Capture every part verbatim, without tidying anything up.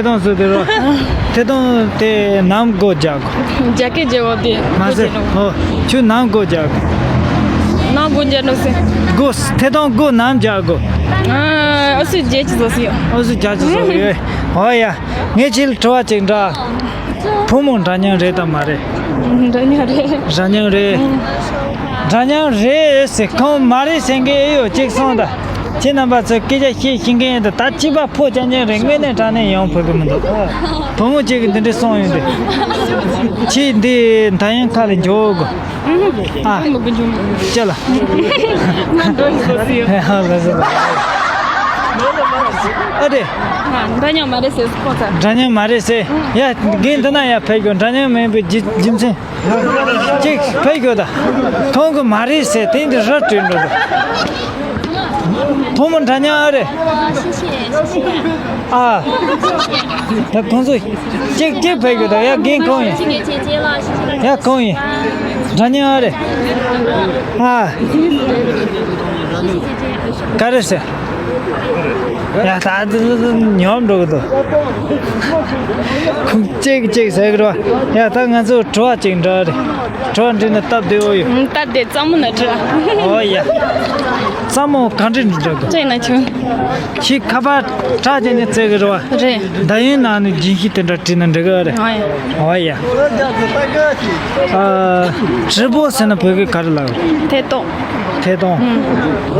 ཐད་གཏོང་བཟོ་དེ་རོ། ཐད་གཏོང་དེ་ནམ་སྒོ་རྒྱག་དགོས། རྒྱ་སྐད་བརྗེ་བ་དེ་མ་ཟེར། ཨོ། ཁྱོད་ནམ་སྒོ་རྒྱག་དགོས། ནམ་སྒོ་རྒྱག་ནོ་ཟེར། སྒོ། ཐད་གཏོང་སྒོ་ནམ་རྒྱག་དགོས། ཨ་སུ་རྒྱལ་གྱི་བཟོ་སི་ཡོད། ཨོ་སུ་རྒྱལ་གྱི་བཟོ་ཡོད། ཨོ་ཡ། ངས་ཁྱེད་ལ་དྲི་བ་ཅིག་འདྲི། བུ་མོ་འདྲ་མཉམ་རེད་དམ་མ་རེད། འདྲ་མཉམ་རེད། འདྲ་མཉམ་རེད། འདྲ་མཉམ་རེད་ཟེར། ཁོང་མ་རེད་ཟེར་མཁན་ཨེ་ཡོད་ཅིག་སོང་ད། ཁྱེད་རྣམ་པ་ཚོས་སྐད་ཆ་བཤད་ཤེས་མཁན་ཡིན་ད། ད་གཅིག་པ་ཕོ་རྐྱང་རྐྱང་རེད། དངོས་གནས་དྲང་གནས་ཡོང་ཕོད་ཀྱི་མི་འདུག་བུ་མོ་གཅིག་གིས་འདི་འདྲ་གསུངས་ཡོང་དུས། ཁྱེད་འདི་འདྲ་མཉམ་ཁ་ལ་འཇོག་དགོས། ཨ། ཅི་ལ། ང་འགྲོ་ཡི་བཟོ་སི་ཡོད། ཧེ་ཧ་ལ་ཟེར། ཨ་དེ། འདྲ་མཉམ་མ་རེད་ཟེར་ཁོ་ཚ། འདྲ་མཉམ་མ་རེད་ཟེར། ཡ་རྒན་འདི་ན་ཡ་ཕེབས་དགོས། འདྲ་མཉམ་མིན་པའི་རྒྱུ་རྒྱུ་མཚན། ཅིག་ཕེབས་དགོས་ད། ཁོང་གིས་མ་རེད་ཟེར་དེ་འདི་ར་བྲིས་འགྲོ་འདུག་བུ་མོ་འདྲ་མཉམ་ཨ་རེད། ཨ། ད་ཁོང་ཚོ་ཅིག་ཅིག་ཕེབས་དགོས་ད། ཡ་རྒན་ཁོང་ཡིན། ཡ་ཁོང་ཡིན། འདྲ་མཉམ་ཨ་རེད། ཨ། ག་རེ་ཟེར། ཡ་ད་ཉོབ་འགྲོ་གི་འདུག་ཁོང་ཅིག་ཅིག་ཟེར་གི་རེད་བ། ཡ་ད་ང་ཚོ་དྲི་བ་ཅིག་འདྲི་རེད། དྲི་བ་འདྲི་ན་སྟབས་བདེ་བོ་ཡོད། ད་དེ་ཙམ་མོ་ན་དྲི་བ། ཨོ་ཡ། ཙམ་མོ་ག་འདྲི་འདྲི་འགྲོ་གི། ཅིག་ན་ཆུང་། ཁྱི་ཁ་པར་ཁྲག་ཅན་ནི་བཙལ་གི་རེད་བ། རེད། ད་ཡིན་ན་ནི་རྒྱུན་ཤེས་དེ་འདྲ་བྲིས་ན་འགྲིག་གི་རེད། ཨོ་ཡ། ཨོ་ཡ། ཨ།直播ཟེར་ན་བོད་སྐད་ག་རེ་ལབ། ཐད་གཏོང་། ཐད་གཏོང་།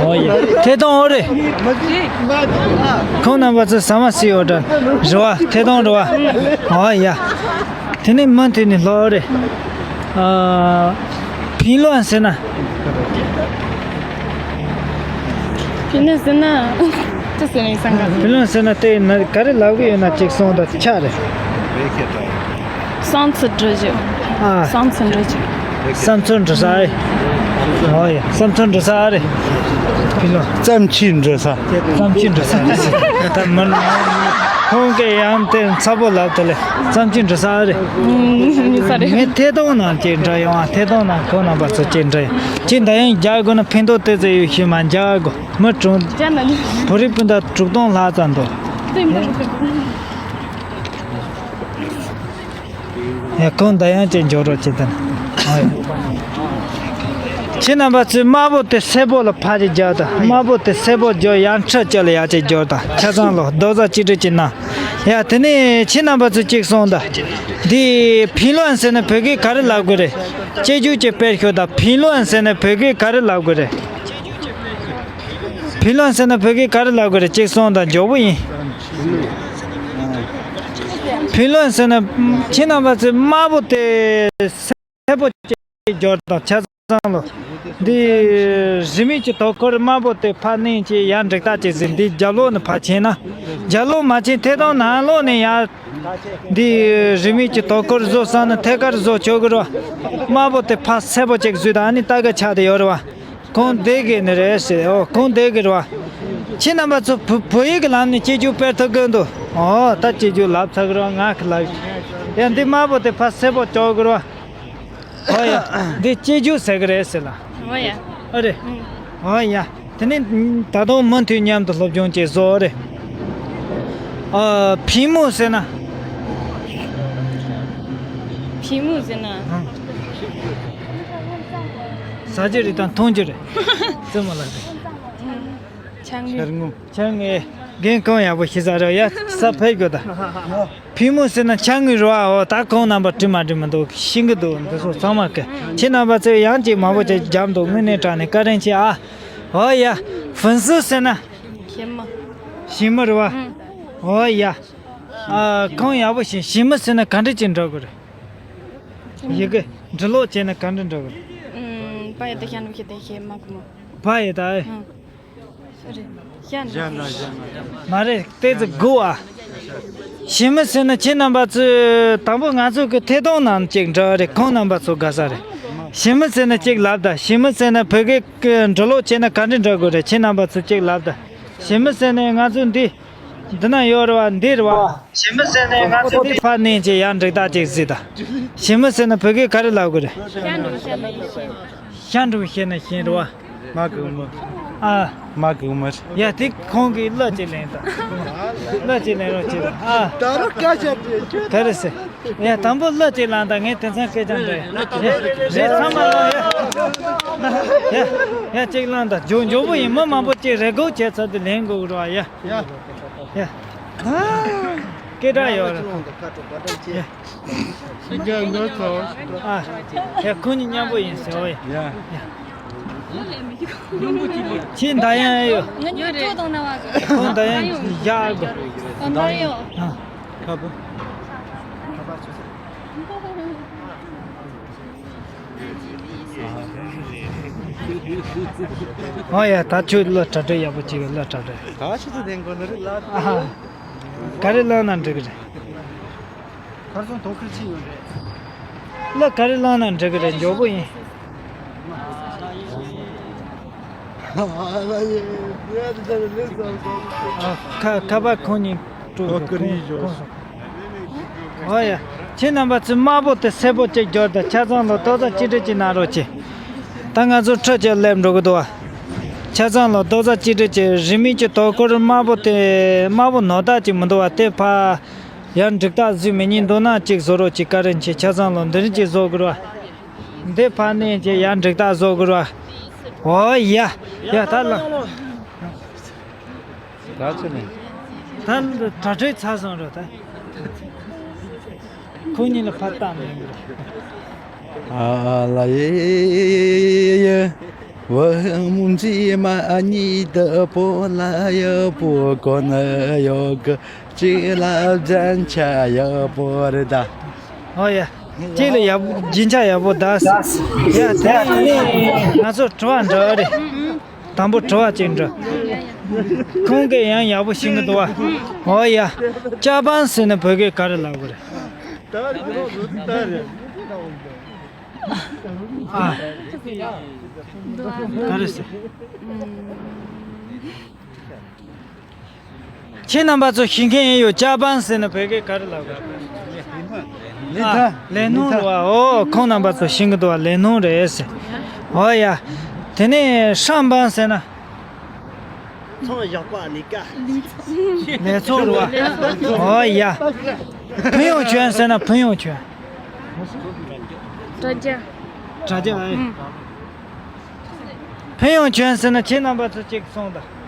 ཨོ་ཡ། ཐད་གཏོང་ཨོ་རེད། ཁོང་རྣམ་པ་ཚོ་ཟ་མ་ཟོས་ཡོད་འདྲ། རེད་བ། ཐད་གཏོང་རེད་བ། ཨོ་ཡ། དེ་ནས་མུ་མཐུད་ནས་ལྷོ་རེད། ཨ། 评论ཟེར་ན། 评论ཟེར་ན། ཅི་ཟེར་ནས་བསམ་ག 评论ཟེར་ན་དེ་ན་ག་རེ་ལབ་གི་ཡོད་ན་ཅིག་གསུངས་དང་ཆ་རེད། བསམ་ཚུལ་འགྲོ་རྒྱུ། ཨ། བསམ་ཚུལ་འགྲོ་རྒྱུ། བསམ་ཚུལ་འགྲོ་ས་ཨེ། ཨོ་ཡ། བསམ་ཚུལ་འགྲོ་ས་ཨ་རེད། ཕི་ལོ། བརྩམས་ཆོས་འགྲོ་ས། བརྩམས་ཆོས་འགྲོ་ས་རེད། ད་མི། ཁོང་གིས་ཡང་དེ་ཚ་པོ་ལབ་དེ་ལས་བརྩམས་ཆོས་འགྲོ་ས་ཨ་རེད། ཨུམ། ས་རེད། ངས་ཐད་གཏོང་ནང་ཅིག་འདྲ་ཡོང་ཨ། ཐད་གཏོང་ནང་ཁོང་རྣམ་པ་ཚོ་ཅིག་འདྲ་ཡོང་། ཅིག་འདྲ་ཡོང་རྒྱག་དགོས་ན་ཕན་ཐོགས་དེ་ཚོ་ཡོད་ཤེས་མ་རྒྱག་དགོས། མི་གྲངས། བོད་རིགས་སྤུན་ཟླ་དྲུག་སྟོང་ལྷག་ཙམ་འདུག་ཡ། ཁོང་ད་ཡང་ཅིག་འཇོག་རོགས་བྱེད་དང་། ཁྱེད་རྣམ་པ་ཚོས་དམར་པོ་དེ་སེར་པོ་ལ་ཕར་ཅིག་རྒྱག་དང་། དམར་པོ་དེ་སེར་པོ་རྒྱག་ཡང་ཁྲི་ཅིག་ལ་ཡར་ཅིག་རྒྱག་དང་། ཆ་ཚང་ལོ་རྡོག་རྩ་གཅིག་སྒྲིལ་གྱི་ནང་། ཡ་དེ་ནས་ཁྱེད་རྣམ་པ་ཚོས་ཅིག་གསུངས་དང་། འདི་评论ཟེར་ན་བོད་སྐད་ག་རེ་ལབ་དགོས་རེད། དཔྱད་བརྗོད་ཅིག་སྤེལ་ཤོག་དང་། 评论ཟེར་ན་བོད་སྐད་ག་རེ་ལབ་དགོས་རེད། 评论ཟེར་ན་བོད་སྐད་ག་རེ་ལབ་དགོས་རེད། ཅིག་གསུངས་དང་། མགྱོགས་པོ་ཡིན། 评论ཟེར་ན་ཁྱེད་རྣམ་པ་ཚོས་དམར་པོ་དེ་སེར་པོ་ཅིག་སྦྱོར་དང་། ཆ་ཚང་ལོ། འདི་རིས་མེད་ཀྱི་དོ་ཁུར་དམར་པོ་དེ་ཕར་མནན་བྱས་ཡར་འགྲིག་ཐག་ཅིག་ཟིན། འདི་རྒྱབ་ལོགས་ནས་ཕར་ཕྱིན་ན། རྒྱབ་ལོགས་མ་ཕྱིན་ཐད་གཏོང་ནང་ལོགས་ནས་ཡར། འདི་རིས་མེད་ཀྱི་དོ་ཁུར་བཟོ་བསམ་ན་ཐད་ཀར་བཟོ་ཆོག་གི་རེད་བ། དམར་པོ་དེ་ཕར་སེར་པོ་ཅིག་བཟོས་དང་། ཨ་ནི་ལྟ་གི་ཆགས་བསྡད་ཡོད་རེད་བ། ཁོང་བསྡད་གི་ནི་རེད་ཟེར། ཨོ་ཁོང་བསྡད་གི་རེད་བ། ཁྱེད་རྣམ་པ་ཚོ་བོད་བོད་ཡིག་གི་ལམ་ནས་སྐྱིད་རྒྱུ་སྤེལ་ཐུབ་གི་འདུག་ཨོ་ད་སྐྱིད་རྒྱུ་ལབ་ཚར་གི་རེད་བ། ང་གི་ལབ། ཡ་འདི་དམར་པོ་དེ་ཕར་སེར་པོ་ཆགས་གི་རེད་བ། ཨོ་ཡ། འདི་སྐྱིད་རྒྱུ་ཟེར་གི་རེད་ཟེར་ལ། ཨོ་ཡ། ཨ་རེད། ཨོ་ཡ། དེ་ནས་ད་དུང་མུ་མཐུད་མཉམ་དུ་སློབ་སྦྱོང་བྱེད་བཟོ་རེད། ཨ། 屏幕ཟེར་ན། 屏幕ཟེར་ན། ཨང་། ཟ་རྒྱུ་རེད་དང་འཐུང་རྒྱུ་རེད། རྩེད་མོ་ལ་རེད། འཆར་ངོས། འཆར་ངོས། རྒན་གོང་ཡག་པོ་ཤེས་ས་རེད་ཡ། ས་ཕེབས་དགོས་ད། 屏幕ཟེར་ན་འཆར་ངོས་རེད་བ། འོ་ད་ཁོང་རྣམ་པ་འགྲིག་མ་འགྲིག་མི་འདུག་ཤེས་ཀྱི་འདུག་འདི་ཚོ་ཚང་མ་གི། ཁྱེད་རྣམ་པ་ཚོས་ཡང་ཅིག་མང་པོ་ཅིག་རྒྱབ་འདུག་དངོས་གནས་དྲང་གནས་བཀའ་དྲིན་ཆེ་ཨ། འོ་ཡ། 粉丝ཟེར་ན། ཞི་མི། ཞི་མི་རེད་བ། ཨུ། འོ་ཡ། ཨ། ཁོང་ཡག་པོ་ཤེས། ཞི་མི་ཟེར་ན་ག་འདྲ་ཅིག་འདྲ་གི་རེད། ཡི་གེ་འབྲི་ཀློག་བྱས་ན་ག་འདྲ་འདྲ་གི་རེད། ཨུམ། པ་ཡི་ད་ཤ་ནུ་ཤི་དེ་ཤེས་མ་གི་མོ། པ་ཡི་ད་ཨེ། ཨུམ། རེད། ཤ་ནུ་ཤི། མ་རེད། ཏོག་ཙམ་སྒུག་ཨ། ཞི་མི་ཟེར་ན་ཁྱེད་རྣམ་པ་ཚོས་དང་པོ་ང་ཚོ་གི་ཐད་གཏོང་ནང་ཅིག་འདྲ་རེད། ཁོང་རྣམ་པ་ཚོ་དགའ་ས་རེད། ཞི་མི་ཟེར་ན་ཅིག་ལབ་ད། ཞི་མི་ཟེར་ན་བོད་སྐད་ཀྱི་འབྲི་ཀློག་བྱས་ན་ག་འདྲ་འདྲ་དགོས་རེད། ཁྱེད་རྣམ་པ་ཚོ་ཅིག་ལབ་ད། ཞི་མི་ཟེར་ནས་ང་ཚོ་འདི། འདི་ན་ཡོད་རེད་བ། འདི་རེད་བ། ཞི་མི་ཟེར་ནས་ང་ཚོ་འདི་ཕར་མནན་བྱས་ཡར་འགྲིག་ཐག་ཅིག་གཟིགས་ད། ཞི་མི་ཟེར་ན་བོད་སྐད་ག་རེ་ལབ་དགོས་རེད། ཤ་འགྲོ་ཤེས་ན་ཤེས་རེད་བ། མ་གི་མ། ཨ། མ་གི་མ། ཡ་དེ་ཁོང་གིས་གླུ་ཅིག་ལེན་དང་། གླུ་ཅིག་ལེན་རོགས་བྱེད་དང་། ཨ། ད་རུང་སྐད་ཆ་དེ་ཁྱོད། ག་རེ་ཟེར། ཡ་དང་པོ་གླུ་ཅིག་བླངས་དང་། ངས་དེང་སང་སྐད་ཆ་འདྲི། ཡ་རེད། ཚང་མ་བླངས། ཡ་ཡ་ཡ་ཅིག་བླངས་དང་། མགྱོགས་མགྱོགས་པོ་ཡིན། མི་མང་པོ་ཅིག་རེ་སྒུག་བྱས་ཚར་དུས་ལེན་དགོས་རོགས། ཡ་ཡ་ཡ། སྐད་གྲགས་ཡོད་རེད། ཡ། ཨ། ཡ་ཁོང་གཉིས་མཉམ་པོ་ཡིན་ཟེར་བ་ཡ། ཡ། ཁྱེད་འདར་ཡང་ཨེ་ཡོད། ང་གཉིས་ཁྲོ་དང་ན་བ། ཁོང་འདར་ཡང་ཡག་གོ། འདར་ཡོད། ཨ། ཁ་པོ། ཨ་ཡ། ད་ཁྱོད་གླུ་གྲ་སྒྲིག་ཡག་པོ་བྱེད་གི། གླུ་གྲ་སྒྲིག་ད་ཆུ་ཚོད་ལྡན་དགོས་ནི་རེད་ལ། ཨ། ག་རེ་བླངས་ན་འགྲིག་གི་རེད། ཁར་སོང་དོ་ཁུར་ཆེ་ཡོད་རེད། གླུ་ག་རེ་བླངས་ན་འགྲིག་གི་རེད། མགྱོགས་པོ་ཡིན། ཨ། ཁ་ཁ་པར་ཁོང་གཉིས་སྤྲོད་དགོས། ཁོང་ཁོང་སོང་། ཨོ་ཡ། ཁྱེད་རྣམ་པ་ཚོས་དམར་པོ་དེ་སེར་པོ་གཅིག་སྦྱོར་དང་། ཆ་ཚང་ལ་རྡོག་རྩ་གཅིག་སྒྲིལ་གྱིས་གནང་རོགས་གྱིས། ད་ང་ཚོ་ཁྲི་གཅིག་སླེབས་འགྲོ་གི་འདུག་བ། ཆ་ཚང་ལ་རྡོག་རྩ་གཅིག་སྒྲིལ་གྱིས། རིན་མེད་ཀྱི་དོ་ཁུར་དམར་པོ་དེ། དམར་པོ་ནོར་རྟགས་ཅིག་མི་འདུག་བ། དེ་ཕར་ཡར་འགྲིག་རྟགས་བཟོས་མེད་ཉིན་འདུག་ན་ཅིག་བཟོ་རོགས་གྱིས། བཀའ་དྲིན་ཆེ། ཆ་ཚང་ལ་འདི་རིགས་ཅིག་བཟོ་དགོས་ར། འདི་ཕར་མནན་གྱིས་ཡར་འགྲིག་རྟགས་བཟོ་དགོས་ར། ཨོ་ཡ། ཡ་ད་ལ། ད་ཆ་ནས། ད་གྲ་སྒྲིག་ཚར་སོང་ར་ད། ཁོ་གཉིས་ལ་ཕར་བལྟ་མེད་གི་ར། ཨ་ལ་ཡེ་ཡེ། བུ་མོ་མཛེས་མ་གཉིས་དུ་པོ་ལ་ཡ་པོ་གོ་ན་ཡོ་གི་ཅི་ལ་བྱན་ཆ་ཡ་པོ་རེད་ད། ཨོ་ཡ། ཅི་ལ་ཡ་པོ་རྒྱན་ཆ་ཡ་པོ་ད། ཡ་དེ་ནི་ང་ཚོ་དྲི་བ་འདྲི་བ་རེད། དང་པོ་དྲི་བ་ཅིག་འདྲི། ཁོང་གིས་ཡང་ཡག་པོ་ཤེས་གི་འདུག་བ། ཨོ་ཡ། ཅ་པང་ཟེར་ན་བོད་སྐད་ག་རེ་ལབ་དགོས་རེད། ཨ། ག་རེ་ཟེར། ཁྱེད་རྣམ་པ་ཚོ་ཤེས་མཁན་ཡོད། ཅ་པང་ཟེར་ན་བོད་སྐད་ག་རེ་ལབ་དགོས། ལས་ཐ། ལས་སྣོན་རེད་བ། ཨོ་ཁོང་རྣམ་པ་ཚོ་ཤེས་གི་འདུག་བ། ལས་སྣོན་རེད་ཟེར། ཨོ་ཡ། དེ་ནས་ཧྲང་པང་ཟེར་ན། ཚོང་བཞག་པ་ལས་ཀ་ལས་ཚོགས་རེད་བ། ཨོ་ཡ། ཕུན་ཡོང་ཆོན་ཟེར་ན་ཕུན་ཡོང་ཆོན། དྲ་རྒྱ། དྲ་རྒྱ་ཨེ། ཕུན་ཡོང་ཆོན་ཟེར་ན་ཁྱེད་རྣམ་པ་ཚོ་གཅིག་གསུངས་དང་།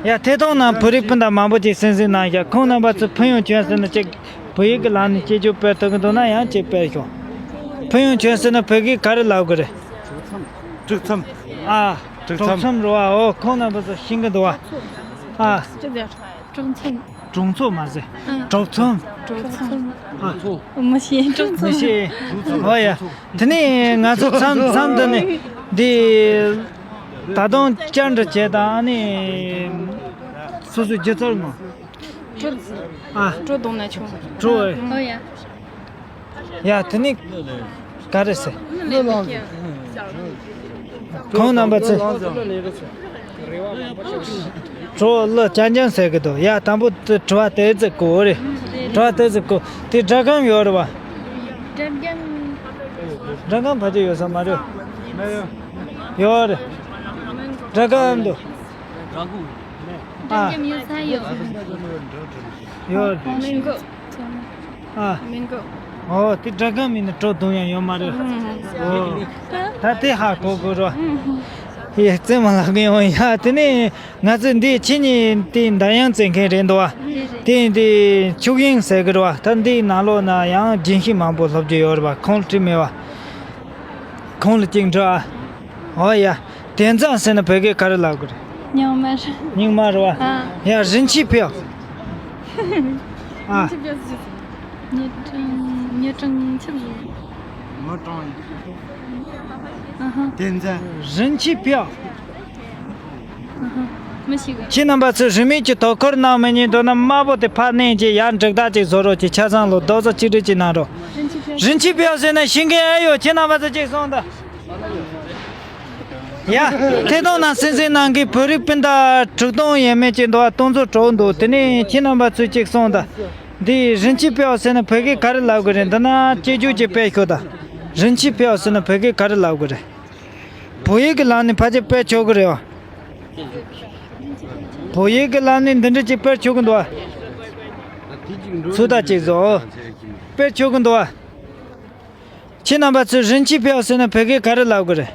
ཡ་ཐད་གཏོང་ནང་བོད་རིགས་སྤུན་ཟླ་མང་པོ་ཅིག་གསན་གཟིགས་གནང་ཤག་ཁོང་རྣམ་པ་ཚོས་ཕུན་ཡོང་ཆོན་ཟེར་ན་ཅིག་བོད་ཡིག་གི་ལམ་ནས་སྐྱིད་སྦྱོར་སྤེལ་ཐུབ་ཀྱི་འདུག་ན་ཡང་ཅིག་སྤེལ་ཤོག་ཕུན་ཡོང་ཆོན་ཟེར་ན་བོད་སྐད་ག་རེ་ལབ་དགོས་རེད། གྲོགས་མཚམས། ཨ། གྲོགས་མཚམས། གྲོགས་མཚམས་རེད་བ། ཨོ་ཁོང་རྣམ་པ་ཚོ་ཤེས་ཀྱི་འདུག་བ། ཨ། གྲོགས་མཚམས། གྲོགས་མཚམས་མ་ཟེར། ཨ། གྲོགས་མཚམས། གྲོགས་མཚམས། ཨ། མི་ཤེས། གྲོགས་མཚམས། མི་ཤེས། ཨོ་ཡ། དེ་ནས་ང་ཚོ་མཚམས་མཚམས་འདི་ནས་འདི་ད་དུང་བཅར་འདྲི་བྱས་དང་། ཨ་ནི་སོ་སོའི་སྒྱུ་རྩལ་ངོ་། ཨ། སྤྲོ་གཏོང་ན་ཆོག་སྤྲོ། ཨོ་ཡ། ཡ་དེ་ནི་ག་རེ་ཟེར། ཁོང་རྣམ་པ་ཚོས་གྲོགས་གླུ་རྐྱང་རྐྱང་ཟེར་གི་འདུག་ཡ་དང་པོ་དེ་དྲི་བ་དེ་ཙི་གོ་རེད། དྲི་བ་དེ་ཙི་གོ། དེ་སྒྲ་སྒམ་ཡོད་རེད་བ། སྒྲ་སྒམ། སྒྲ་སྒམ་ཕལ་ཆེར་ཡོད་ས་མ་རེད། ཡོད་རེད། སྒྲ་སྒམ་འདུག་ཨ། སྒྲ་སྒམ་ཡོད་ས་ཡོད། ཡོད། མི་འགོ། ཨ། མི་འགོ། ཨོ་དེ་སྒྲ་སྒམ་མིན་ན་སྤྲོ་གཏོང་ཡང་ཡོད་མ་རེད། ཨོ། ད་དེ་ཧ་གོ་དགོས་རོ། ཡེ་རྩེ་མ་ལག་གི་ཡོང་ཡ། དེ་ནས་ང་ཚོ་འདི་ཁྱེད་གཉིས་དེ་འདར་དབྱངས་རྩེ་མཁན་རེད་འདུག་བ། དེ་འདི་ཆུ་དབྱིངས་ཟེར་གི་རེད་བ། ད་འདི་ནང་ལོགས་ན་ཡང་རྒྱུན་ཤེས་མང་པོ་སློབ་རྒྱུ་ཡོད་རེད་བ། ཁོང་ལ་དྲིས་མེད་བ། ཁོང་ལ་གཅིག་འདྲི་ཨ། ཨོ་ཡ། དེ་ཙང་ཟེར་ན་བོད་སྐད་ག་རེ་ལབ་དགོས་རེད། སྙིང་དམར། སྙིང་དམར་རེད་བ། ཨ། ཡ་རིན་ཆེན་ཕེབས། ཨ། མྱི་གྲངས་མྱི་གྲངས་ཆི་ཟིག་ངོ་གྲངས། ཨ་ཧ། དེ་ཙང་། རིན་ཆེན་ཕེབས། ཨ་ཧ། མི་ཤེས་གི། ཁྱེད་རྣམ་པ་ཚོས་རིན་མེད་ཀྱི་དོ་ཁུར་གནང་མི་ཉན་འདོད་ན་དམར་པོ་དེ་ཕར་མནན་གྱིས་ཡར་འགྲིག་རྟགས་ཅིག་བཟོ་རོགས་གྱིས། ཆ་ཚང་ལ་རྡོག་རྩ་གཅིག་སྒྲིལ་གྱིས་གནང་རོགས། རིན་ཆེན་ཕེབས་ཟེར་ན་ཤེས་མཁན་ཨེ་ཡོད། ཁྱེད་རྣམ་པ་ཚོ་གཅིག་གསུངས་དང་། ཡ། ཐད་གཏོང་ནང་གསན་གཟིགས་གནང་མཁན་བོད་རིགས་སྤུན་ཟླ་དྲུག་སྟོང་ཡས་མས་ཅིག་འདུག་བ། སྟོང་ཚོ་གྲོགས་འདུག་དེ་ནས་ཁྱེད་རྣམ་པ་ཚོས་གཅིག་གསུངས་དང་། འདི་རིན་ཆེན་ཕེབས་ཟེར་ན་བོད་སྐད་ག་རེ་ལབ་དགོས་རེད། འདི་ན་སྐྱེ་རྒྱུ་ཅིག་དཔེ་ཤོད་དང་། རིན་ཆེན་ཕེབས་ཟེར་ན་བོད་སྐད་ག་རེ་ལབ་དགོས་རེད། བོད་ཡིག་གི་ལམ་ནས་ཕལ་ཆེར་སྤེལ་ཆོག་གི་རེད་བ། བོད་ཡིག་གི་ལམ་ནས་འདི་འདྲ་ཅིག་སྤེལ་ཆོག་གི་འདུག་བ། ཚུར་ལྟ་ཅིག་བཟོ། སྤེལ་ཆོག་གི་འདུག་བ། ཁྱེད་རྣམ་པ་ཚོས་རིན་ཆེན་ཕེའོ་ཟེར་ན་བོད་སྐད་ག་རེ་ལབ་དགོས་རེད།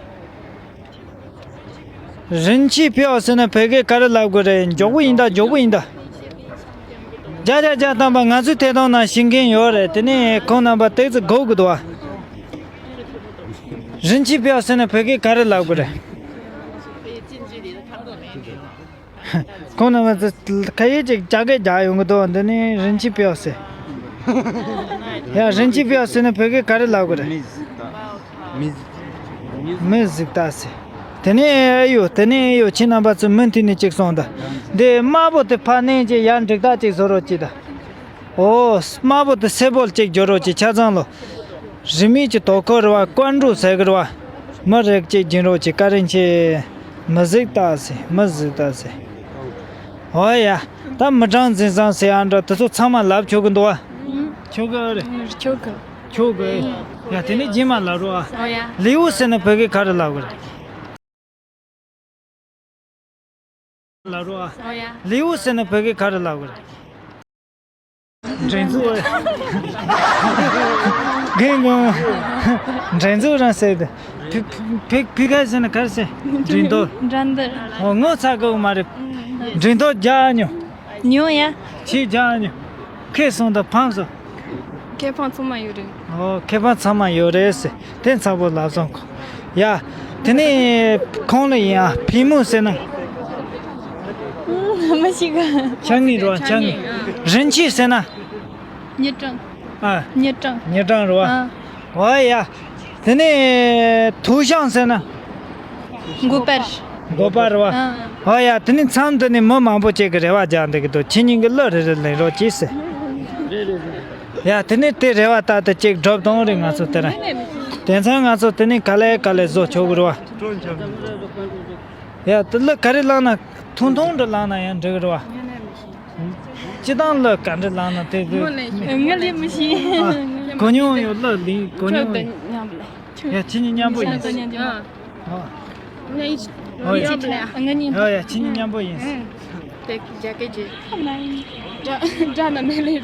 རིན་ཆེན་ཕེའོ་ཟེར་ན་བོད་སྐད་ག་རེ་ལབ་དགོས་རེད། མགྱོགས་པོ་ཡིན་ད། མགྱོགས་པོ་ཡིན་ད། བརྒྱ་ཆ་བརྒྱ་ཐམ་པ་ང་ཚོའི་ཐད་གཏོང་ནང་ཤེས་མཁན་ཡོད་རེད། དེ་ནས་ཁོང་རྣམ་པ་ཏོག་ཙམ་སྒུག་དགོས་འདུག་བ། རིན་ཆེན་ཕེའོ་ཟེར་ན་བོད་སྐད་ག་རེ་ལབ་དགོས་རེད། ཁོང་རྣམ་པ་ཚོ་ཁ་ཡིག་ཅིག་ཅག་གེ་རྒྱག་ཡོང་གི་འདུག་འདི་ནི་རིན་ཆེན་ཕེའོ་ཟེར། ཡ། རིན་ཆེན་ཕེའོ་ཟེར་ན་བོད་སྐད་ག་རེ་ལབ་དགོས་རེད། མི་གཟིགས་ད་ཟེར། དེ་ནས་ཨེ་ཡོ། དེ་ནས་ཨེ་ཡོ། ཁྱེད་རྣམ་པ་ཚོ་མུ་མཐུད་ནས་ཅིག་གསུངས་དང་། འདི་དམར་པོ་དེ་ཕར་མནན་ཅིག་ཡར་འགྲིག་ཐག་ཅིག་བཟོ་རོགས་གྱིས་དང་། ཨོ། དམར་པོ་དེ་སེར་པོ་ཅིག་བསྒྱུར་རོགས་གྱིས། ཆ་ཚང་ལོ། རིས་མེད་ཀྱི་དོ་ཁུར་རེད་བ། བཀའ་འགྲོ་ཟེར་གི་རེད་བ། མི་རིགས་གཅིག་སྦྱིན་རོགས་གྱིས། བཀའ་དྲིན་ཆེ། མི་གཟིགས་ད་ཟེར། མི་གཟིགས་ད་ཟེར། ཨོ་ཡ། ད་མི་གྲངས་འཛིན་བཟང་ཟེར་ཡ་འདྲ་དེ་ཚོ་ཚང་མ་ལབ་ཆོག་གི་འདུག་བ། ཆོག་གི་རེད། ཆོག་གི། ཆོག་གི། ཡ། དེ་ནས་རྗེས་མ་ལབ་རོགས་ཨ། ཨོ་ཡ། ལེའུ་ཟེར་ན་བོད་སྐད་ག་རེ་ལབ་དགོས་རེད། ལབ་རོགས་ཨ། ཨོ་ཡ། ལེའུ་ཟེར་ན་བོད་སྐད་ག་རེ་ལབ་དགོས་རེད། འགྲན་རྩོད། རྒན་གོང་། འགྲན་རྩོད་རང་ཟེར་ཏེ། ཕི་ཕི་ཕི་ཁ་ཟེར་ན་ག་རེ་ཟེར། འགྲན་བསྡུར། འགྲན་བསྡུར། ཨོ། ངོ་ཚ་གི་མ་རེད། འགྲན་བསྡུར་རྒྱག་མྱོང་། མྱོང་ཡ། ཁྱེད་རྒྱག་མྱོང་། ཁེ་སོང་དང་ཕངས་སོང་། ཁེ་ཕངས་ཚང་མ་ཡོད་རེད། ཨོ། ཁེ་ཕངས་ཚང་མ་ཡོད་རེད་ཟེར། དེ་ཚ་པོ་ལབ་སོང་ཁོ། ཡ། དེ་ནས་ཁོང་ལ་ཡིན་ཨ། ཕི་མོ་ཟེར་ན། མི་ཤེས་གི། ཕྱག་དངུལ་རེད་བ། ཕྱག་དངུལ། རིན་ཆེན་ཟེར་ན། མི་གྲངས། ཨ། མི་གྲངས། མི་གྲངས་རེད་བ། ཨ། ཨོ་ཡ། དེ་ནས་ཐུའུ་ཞང་ཟེར་ན། འགོ་པར། འགོ་པར་རེད་བ། ཨ། ཨོ་ཡ། དེ་ནས་མཚམས་འདི་ནས་མི་མང་པོ་ཅིག་གིས་རེ་བ་རྒྱག་འདུག་གི་འདུག་ཁྱེད་གཉིས་ཀྱིས་གླུ་རེ་རེ་ལེན་རོགས་གྱིས་ཟེར། ཡ། དེ་ནས་དེ་རེ་བ་ལྟར་དུ་ཅིག་སྒྲུབ་དང་རེད། ང་ཚོ་དེ་རིང་དེང་སང་ང་ཚོ་དེ་ནས་ག་ལེ་ག་ལེ་བཟོ་ཆོག་གི་རེད་བ། ཡ། དེ་གླུ་ག་རེ་བླངས་ན། ཐུང་ཐུང་འདྲ་བླངས་ན་ཡང་འགྲིག་གི་རེད་བ། སྤྱིར་བཏང་གླུ་ག་འདྲ་བླངས་ན་དེ་དེ། ང་ལས་མི་ཤེས། ཨ། གོ་མྱོང་ཡོད། གླུ་ལེན་གོ་མྱོང་ཡོད། མཉམ་ལ། ཡ། ཁྱེད་གཉིས་མཉམ་པོ་ཡིན། ཨ། ཨོ་ཡ། ང་གཉིས། ཨོ་ཡ། ཁྱེད་གཉིས་མཉམ་པོ་ཡིན། དེ་རྒྱ་སྐད་ཀྱི། སྒྲ་སྒྲ་ན་མེ་ལེ།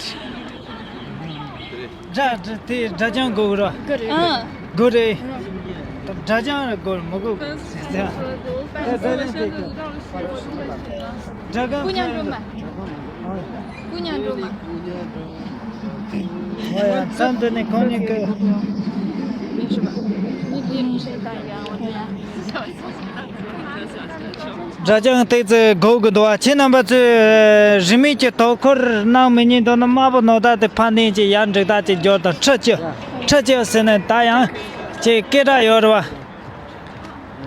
སྒྲ་སྒྲ་དེ་སྒྲ་སྦྱང་དགོས་ར། དགོས་རེད། ཨ། དགོས་རེད། སྒྲ་སྦྱང་ར་དགོས་མི་དགོས། སྒྲ་སྒང་། སྐུ་མྱང་སྒྲོལ་མ། སྐུ་མྱང་སྒྲོལ་མ། ཨོ་ཡ། མཚམས་འདི་ནས་ཁོང་གཉིས་ཀྱི། སྒྲ་སྦྱང་ཏོག་ཙམ་དགོས་ཀྱི་འདུག་བ། ཁྱེད་རྣམ་པ་ཚོས་རིས་མེད་ཀྱི་དོ་ཁུར་གནང་མི་ཉན་འདུག་ན། དམར་པོ་ནོར་ད་དེ་ཕར་མནན་ཅིག་ཡར་འགྲིག་ད་ཅིག་སྦྱོར་དང་། ཁྲི་བཅུ། ཁྲི་བཅུ་ཟེར་ནས་ད་ཡང་ཅིག་སྐད་གྲགས་ཡོད་རེད་བ།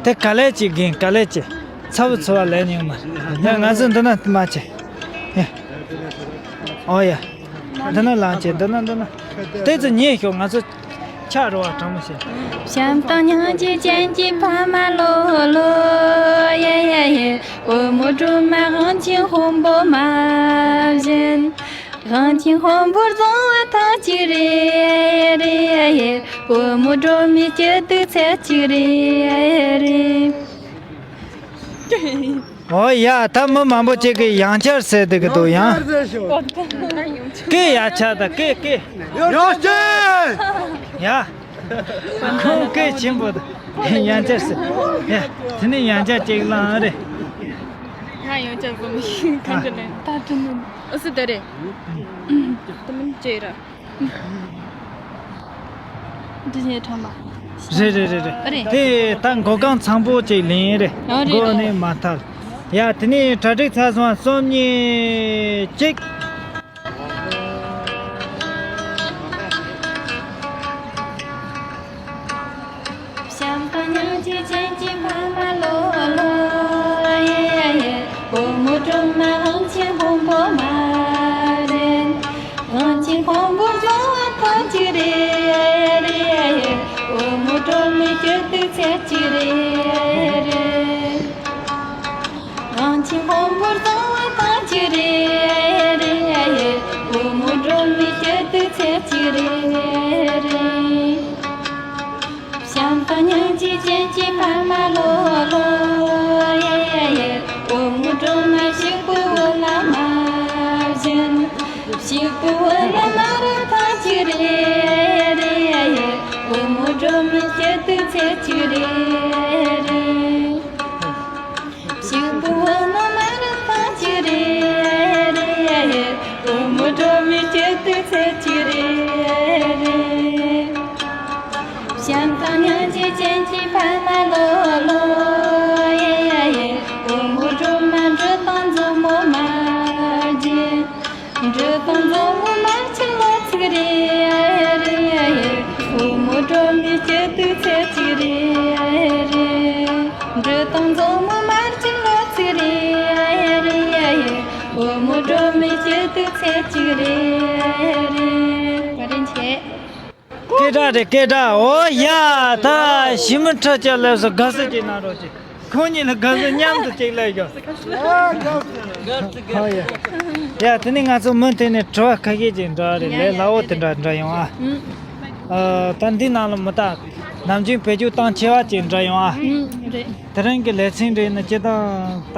དེ་ག་ལེ་ཅིག་རྒན། ག་ལེ་ཅིག་ཚ་བོ་ཚོ་བ་ལས་ཉུང་མ་རེད། ཡང་ང་ཚོ་འདི་ན་མ་བྱེད། ཨོ་ཡ། འདི་ན་ལངས་བྱེད། འདི་ན་འདི་ན། ཏོག་ཙམ་ཉལ་ཤོག་ང་ཚོ། ཆ་རོ་བ་གྲང་མོ་བྱེད། བྱམས་དང་སྙིང་རྗེ་ཅན་གྱི་ཕ་མ་ལོ་ལོ། ཡེ་ཡེ་ཡེ། བུ་མོ་སྒྲོལ་མ་དབང་ཆེན་དཔོན་པོ་མ་བཞིན། དབང་ཆེན་དཔོན་པོར་བཟང་བ་ཐམས་ཅད་རེད་རེད། བུ་མོ་སྒྲོལ་མའི་སྐྱིད་སྡུག་ཚད་གཅིག་རེད་རེད། ཨོ་ཡ། ད་མི་མང་པོ་ཅིག་གིས་ཡང་བསྐྱར་ཟེར་བསྡད་ཀྱི་འདུག་ཡང་། སྐད་ཡར་ཆག་དང་། སྐད་སྐད། ཡང་བསྐྱར། ཡ། ཁོང་སྐད་ཆེན་པོ་དང་། ཡང་བསྐྱར་ཟེར། ཡ། དེ་ནས་ཡང་བསྐྱར་ཅིག་བླངས་རེད། ང་ཡང་བསྐྱར་བཟོ་མི་ཤེས། ག་འདྲ་ལེན། ད་དྲན་ནི། ཨུ་སི་དེ་རེད། དེ་མིན་ཅེ་ར། འདི་ནས་ཁྲོམ་པ། རེད་རེད་རེད་རེད། རེད། དེ་ད་མགོ་རྐང་ཚང་པོ་ཅིག་ལེན་རེད། ཨ་རེད། མགོ་རེད། ནས་མ་ཐར། ཡ། དེ་ནས་གྲ་སྒྲིག་ཚར་སོང་། གསུམ་གཉིས་གཅིག་བྱམས་དང་སྙིང་རྗེ་ཅན་གྱི་ཕ་མ་ལོ་ལོ། ཡེ་ཡེ། བུ་མོ་སྒྲོལ་མ་དབང་ཆེན་དཔོན་པོ་མ་བཞིན། དབང་ཆེན་དཔོན་པོར་བཟང་བ་ཐམས་ཅད་རེད་རེད། བུ་མོ་སྒྲོལ་མའི་སྐྱིད་སྡུག་ཚད་གཅིག་རེད་རེད། དབང་ཆེན་དཔོན་པོར་བཟང་བ་ཐམས་ཅད་རེད་རེད། བུ་མོ་སྒྲོལ་མའི་སྐྱིད་སྡུག་ཚད་གཅིག་རེད་རེད། བྱམས་དང་སྙིང་རྗེ་ཅན་གྱི་ཕ་མ་ལོ། བུ་བོ་ནི་མ་རུ་ཐང་གཅིག་རེད་རེད། བུ་མོ་སྒྲོལ་མའི་སྐྱིད་སྡུག་ཚད་གཅིག་རེད་རེད། ཞིག་བུ་བོ་ནི་མ་རུ་ཐང་གཅིག་རེད་རེད། བུ་མོ་སྒྲོལ་མའི་སྐྱིད་སྡུག་ཚད་གཅིག་རེད་རེད། བྱམས་དང་སྙིང་རྗེ་ཅན་གྱི་ཕ་མ་ལོ་ལོ་ཡེ་ཡེ། བུ་མོ་སྒྲོལ་མ་འབྲི་དང་མཛོ་མོ་མ་བརྗེད། འབྲི་དང་མཛོ་མོ་མ་གཅིག་ལོ་ཚིག་རེད་རེད། བུ་མོ་སྒྲོལ་མའི་སྐྱིད་སྡུག་ཚད་གཅིག་རེད་རེད། འབྲི་དང་མཛོ་མོ་མ་གཅིག་ལོ་ཚིག་རེད་རེད། བུ་མོ་སྒྲོལ་མའི་སྐྱིད་སྡུག་ཚད་གཅིག་རེད་རེད། བཀའ་དྲིན་ཆེ། སྐད་གྲགས་རེད། སྐད་གྲགས། འོ་ཡ། ད་ཞི་མི་ཁྲི་ཆ་ལབ་སོང་། དགའ་བསུ་ཅིག་གནང་རོགས་གྱིས། ཁོང་གཉིས་ལ་དགའ་བསུ་མཉམ་དུ་ཅིག་ལབ་ཤོག་འོ་ཡ། ཡ། དེ་ནས་ང་ཚོ་མུ་མཐུད་ནས་དྲི་བ་ཁ་ཤས་ཅིག་འདྲི་བ་རེད། ཡ་ལས་ཡ། སླ་བོ་དེ་འདྲ་འདྲི་ཡོང་ཨ། ཨ། ད་འདི་ནང་ལ་མི་ད་ནམ་རྒྱུན་བེད་སྤྱོད་གཏོང་ཆེ་བ་ཅིག་འདྲི་ཡོང་ཨ། ཨུ། རེད། དེ་རིང་གི་ལེ་ཚན་འདི་ནི་སྤྱིར་བཏང་ད་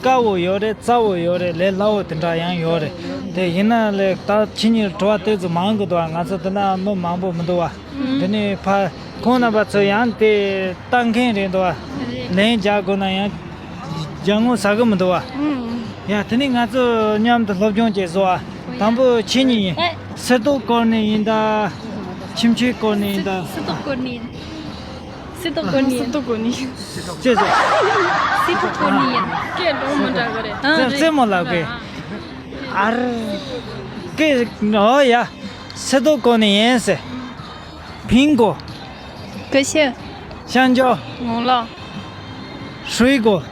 དཀའ་བོ་ཡོད་རེད། སླ་བོ་ཡོད་རེད། ལས་སླ་བོ་དེ་འདྲ་ཡང་ཡོད་རེད། དེ་ཡིན་ན་ལས་ད་ཁྱེད་གཉིས་དྲི་བ་དེ་ཚོ་མང་གི་འདུག་ཨ། ང་ཚོ་འདི་ན་མི་མང་པོ་མི་འདུག་ཨ། ཨུ། དེ་ནས་ཕ་ཁོང་རྣམ་པ་ཚོ་ཡང་དེ་ལྟ་མཁན་རེད་འདུག་ཨ། རེད། ལན་རྒྱག་དགོས་ན་ཡང་རྒྱག་ངོ་ཟ་གི་མི་འདུག་ཨ། ཨུ། ཡ། དེ་ནས་ང་ཚོ་མཉམ་དུ་སློབ་སྦྱོང་བྱེད་བཟོ་ཨ། དང་པོ་ཁྱེད་གཉིས་ཡིན། ཨེ། སིལ་ཏོག་སྐོར་ནས་ཡིན་ད། ཁྱིམ་ཆས་སྐོར་ནས་ཡིན་ད། སིལ་ཏོག་སྐོར་ནས་ཡིན། སིལ་ཏོག་སྐོར་ནས་ཡིན། སིལ་ཏོག་སྐོར་ནས་ཡིན། ཅེས་སོ། སིལ་ཏོག་སྐོར་ནས་ཡིན། སྐད་གྲོགས་མི་འདྲ་གི་རེད། ཨ། རྩེད་རྩེད་མོ་ལབ་གི། ཨ། ཨར། སྐད། འོ་ཡ། སིལ་ཏོག་སྐོར་ནས་ཡིན་ཟེར། 苹果། ཀུ་ཤུ། 香蕉། ངོ་ལོག། 水果།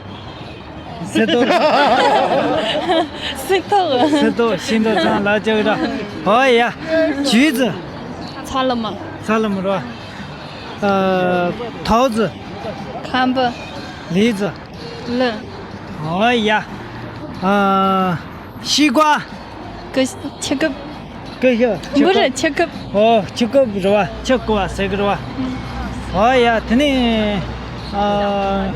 སིལ་ཏོག་སིལ་ཏོག་སིལ་ཏོག་ཤིང་ཏོག་ཚང་ལ་ཅག་ར། འོ་ཡ། 橘子། ཚ་ལུ་མ། ཚ་ལུ་མ་ར། ཨ། 桃子། ཁམ་བུ། 梨子། ལུ། འོ་ཡ། ཨ། 西瓜། ཀུ་ཤུ། ཀུ་ཤུ། འབུ་ར་ཆུ་ཀུབ། འོ། ཆུ་ཀུབ་རེད་བ། ཆུ་ཀུ་བ་ཟེར་གི་རེད་བ། འོ་ཡ། དེ་ནས་ཨ།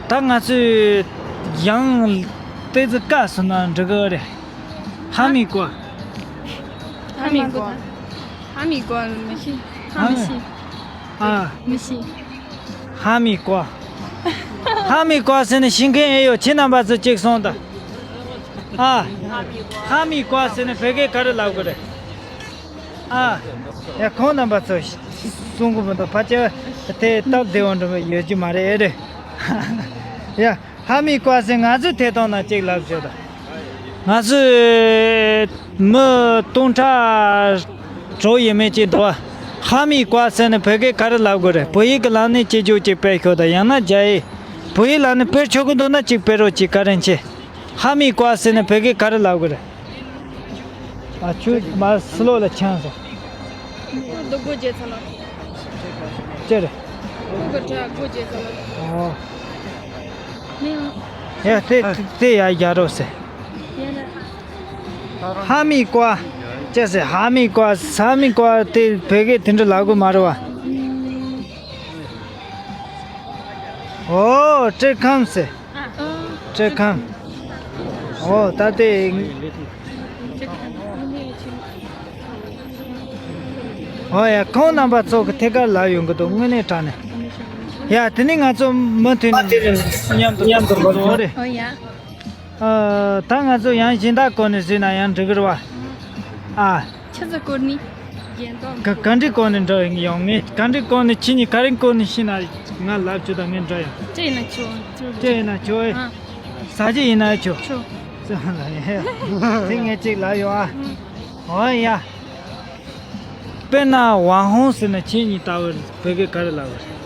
ད་ང་ཚོས་ཡང་ཏོག་ཙམ་བཀག་སོང་ན་འགྲིག་གི་རེད། 哈密瓜། 哈密瓜། 哈密瓜། 哈密瓜 མི་ཤེས། ཧ་མི་ཤེས། ཨ། མི་ཤེས། 哈密瓜། 哈密瓜 ཟེར་ནས་ཤེས་མཁན་ཨེ་ཡོད། ཁྱེད་རྣམ་པ་ཚོ་གཅིག་གསུངས་དང་། ཨ། 哈密瓜 ཟེར་ནས་བོད་སྐད་ག་རེ་ལབ་དགོས་རེད། ཨ། ཡ། ཁོང་རྣམ་པ་ཚོ་གསུང་གི་མི་འདུག་ཕལ་ཆེར་དེ་སྟབས་བདེ་བོ་འགྲོ་གི་ཡོད་ཀྱི་མ་རེད། ཨེ་རེད། ཡ། 哈密瓜 ཟེར་ང་ཚོའི་ཐད་གཏོང་ནང་གཅིག་ལབ་ཤོག་དང་། ང་ཚོའི་མི་སྟོང་ཕྲག་དྲུག་ཡས་མས་ཅིག་འདུག 哈密瓜 ཟེར་ནས་བོད་སྐད་ག་རེ་ལབ་དགོས་རེད། བོད་ཡིག་གི་ལམ་ནས་སྐྱིད་སྦྱོར་ཅིག་སྤེལ་ཤོག་དང་། ཡང་ན་རྒྱ་ཡིག་བོད་ཡིག་ལམ་ནས་སྤེལ་ཆོག་གི་འདུག་ན་གཅིག་སྤེལ་རོགས་གྱིས། བཀའ་དྲིན་ཆེ། 哈密瓜 ཟེར་ནས་བོད་སྐད་ག་རེ་ལབ་དགོས་རེད། ཨ། ཁྱོད་མར་སི་ལོ་ལ་འཁྱམས་སོང་། སྡུག་སྒོ་རྒྱལ་ཚ་ལ། ཅི་རེད། ཁོ་གི་དྲ་སྒོ་རྒྱལ་ཚ་ལ། ཨོ། མིང་། ཡ། དེ་དེ་ཡ་རྒྱ་རོ་ཟེར། ཡ་ར། 哈密瓜། ཅི་ཟེར། 哈密瓜། 哈密瓜 དེ་བོད་སྐད་དེ་འདྲ་ལབ་དགོས་མ་རེད་བ། ཨོ། བཀྲེས་སྐོམ་ཟེར། བཀྲེས་སྐོམ། ཨོ། ད་དེ། ཨོ་ཡ། ཁོང་རྣམ་པ་ཚོ་གི་ཐད་ཀར་ལབ་ཡོང་གི་འདུག་དངོས་གནས་དྲང་གནས། ཡ། དེ་ནས་ང་ཚོ་མུ་མཐུད་ནས་མཉམ་དུ་འགྲོ་རེད། ཨོ་ཡ། ཨ། ད་ང་ཚོ་ཡང་གཞན་དག་སྐོར་ནས་ཟེར་ན་ཡང་འགྲིག་གི་རེད་བ། ཨ། ཆུ་ཚོད་སྐོར་ནས། རྒྱན་དང་། ག་ག་འདྲའི་སྐོར་ནས་འགྲོ་ཡོང་། ངས་ག་འདྲའི་སྐོར་ནས། ཁྱེད་གཉིས་ག་རེ་སྐོར་ནས་ཤི་ན་ང་ལབ་བྱོས་དང་། ངས་འགྲོ་ཡོང་། ཅི་ཡིན་ན་ཆོག་ཅི་ཡིན་ན་ཆོག་ཨེ། ཨ། ཟ་རྒྱུ་ཡིན་ན་ཆོག་ཆོག་དེ་ངས་ཅིག་ལབ་ཡོང་ཨ། ཨོ་ཡ། དཔེར་ན་网红 ཟེར་ན་ཁྱེད་གཉིས་ལྟ་བུ་བོད་སྐད་ག་རེ་ལབ་པ་རེད།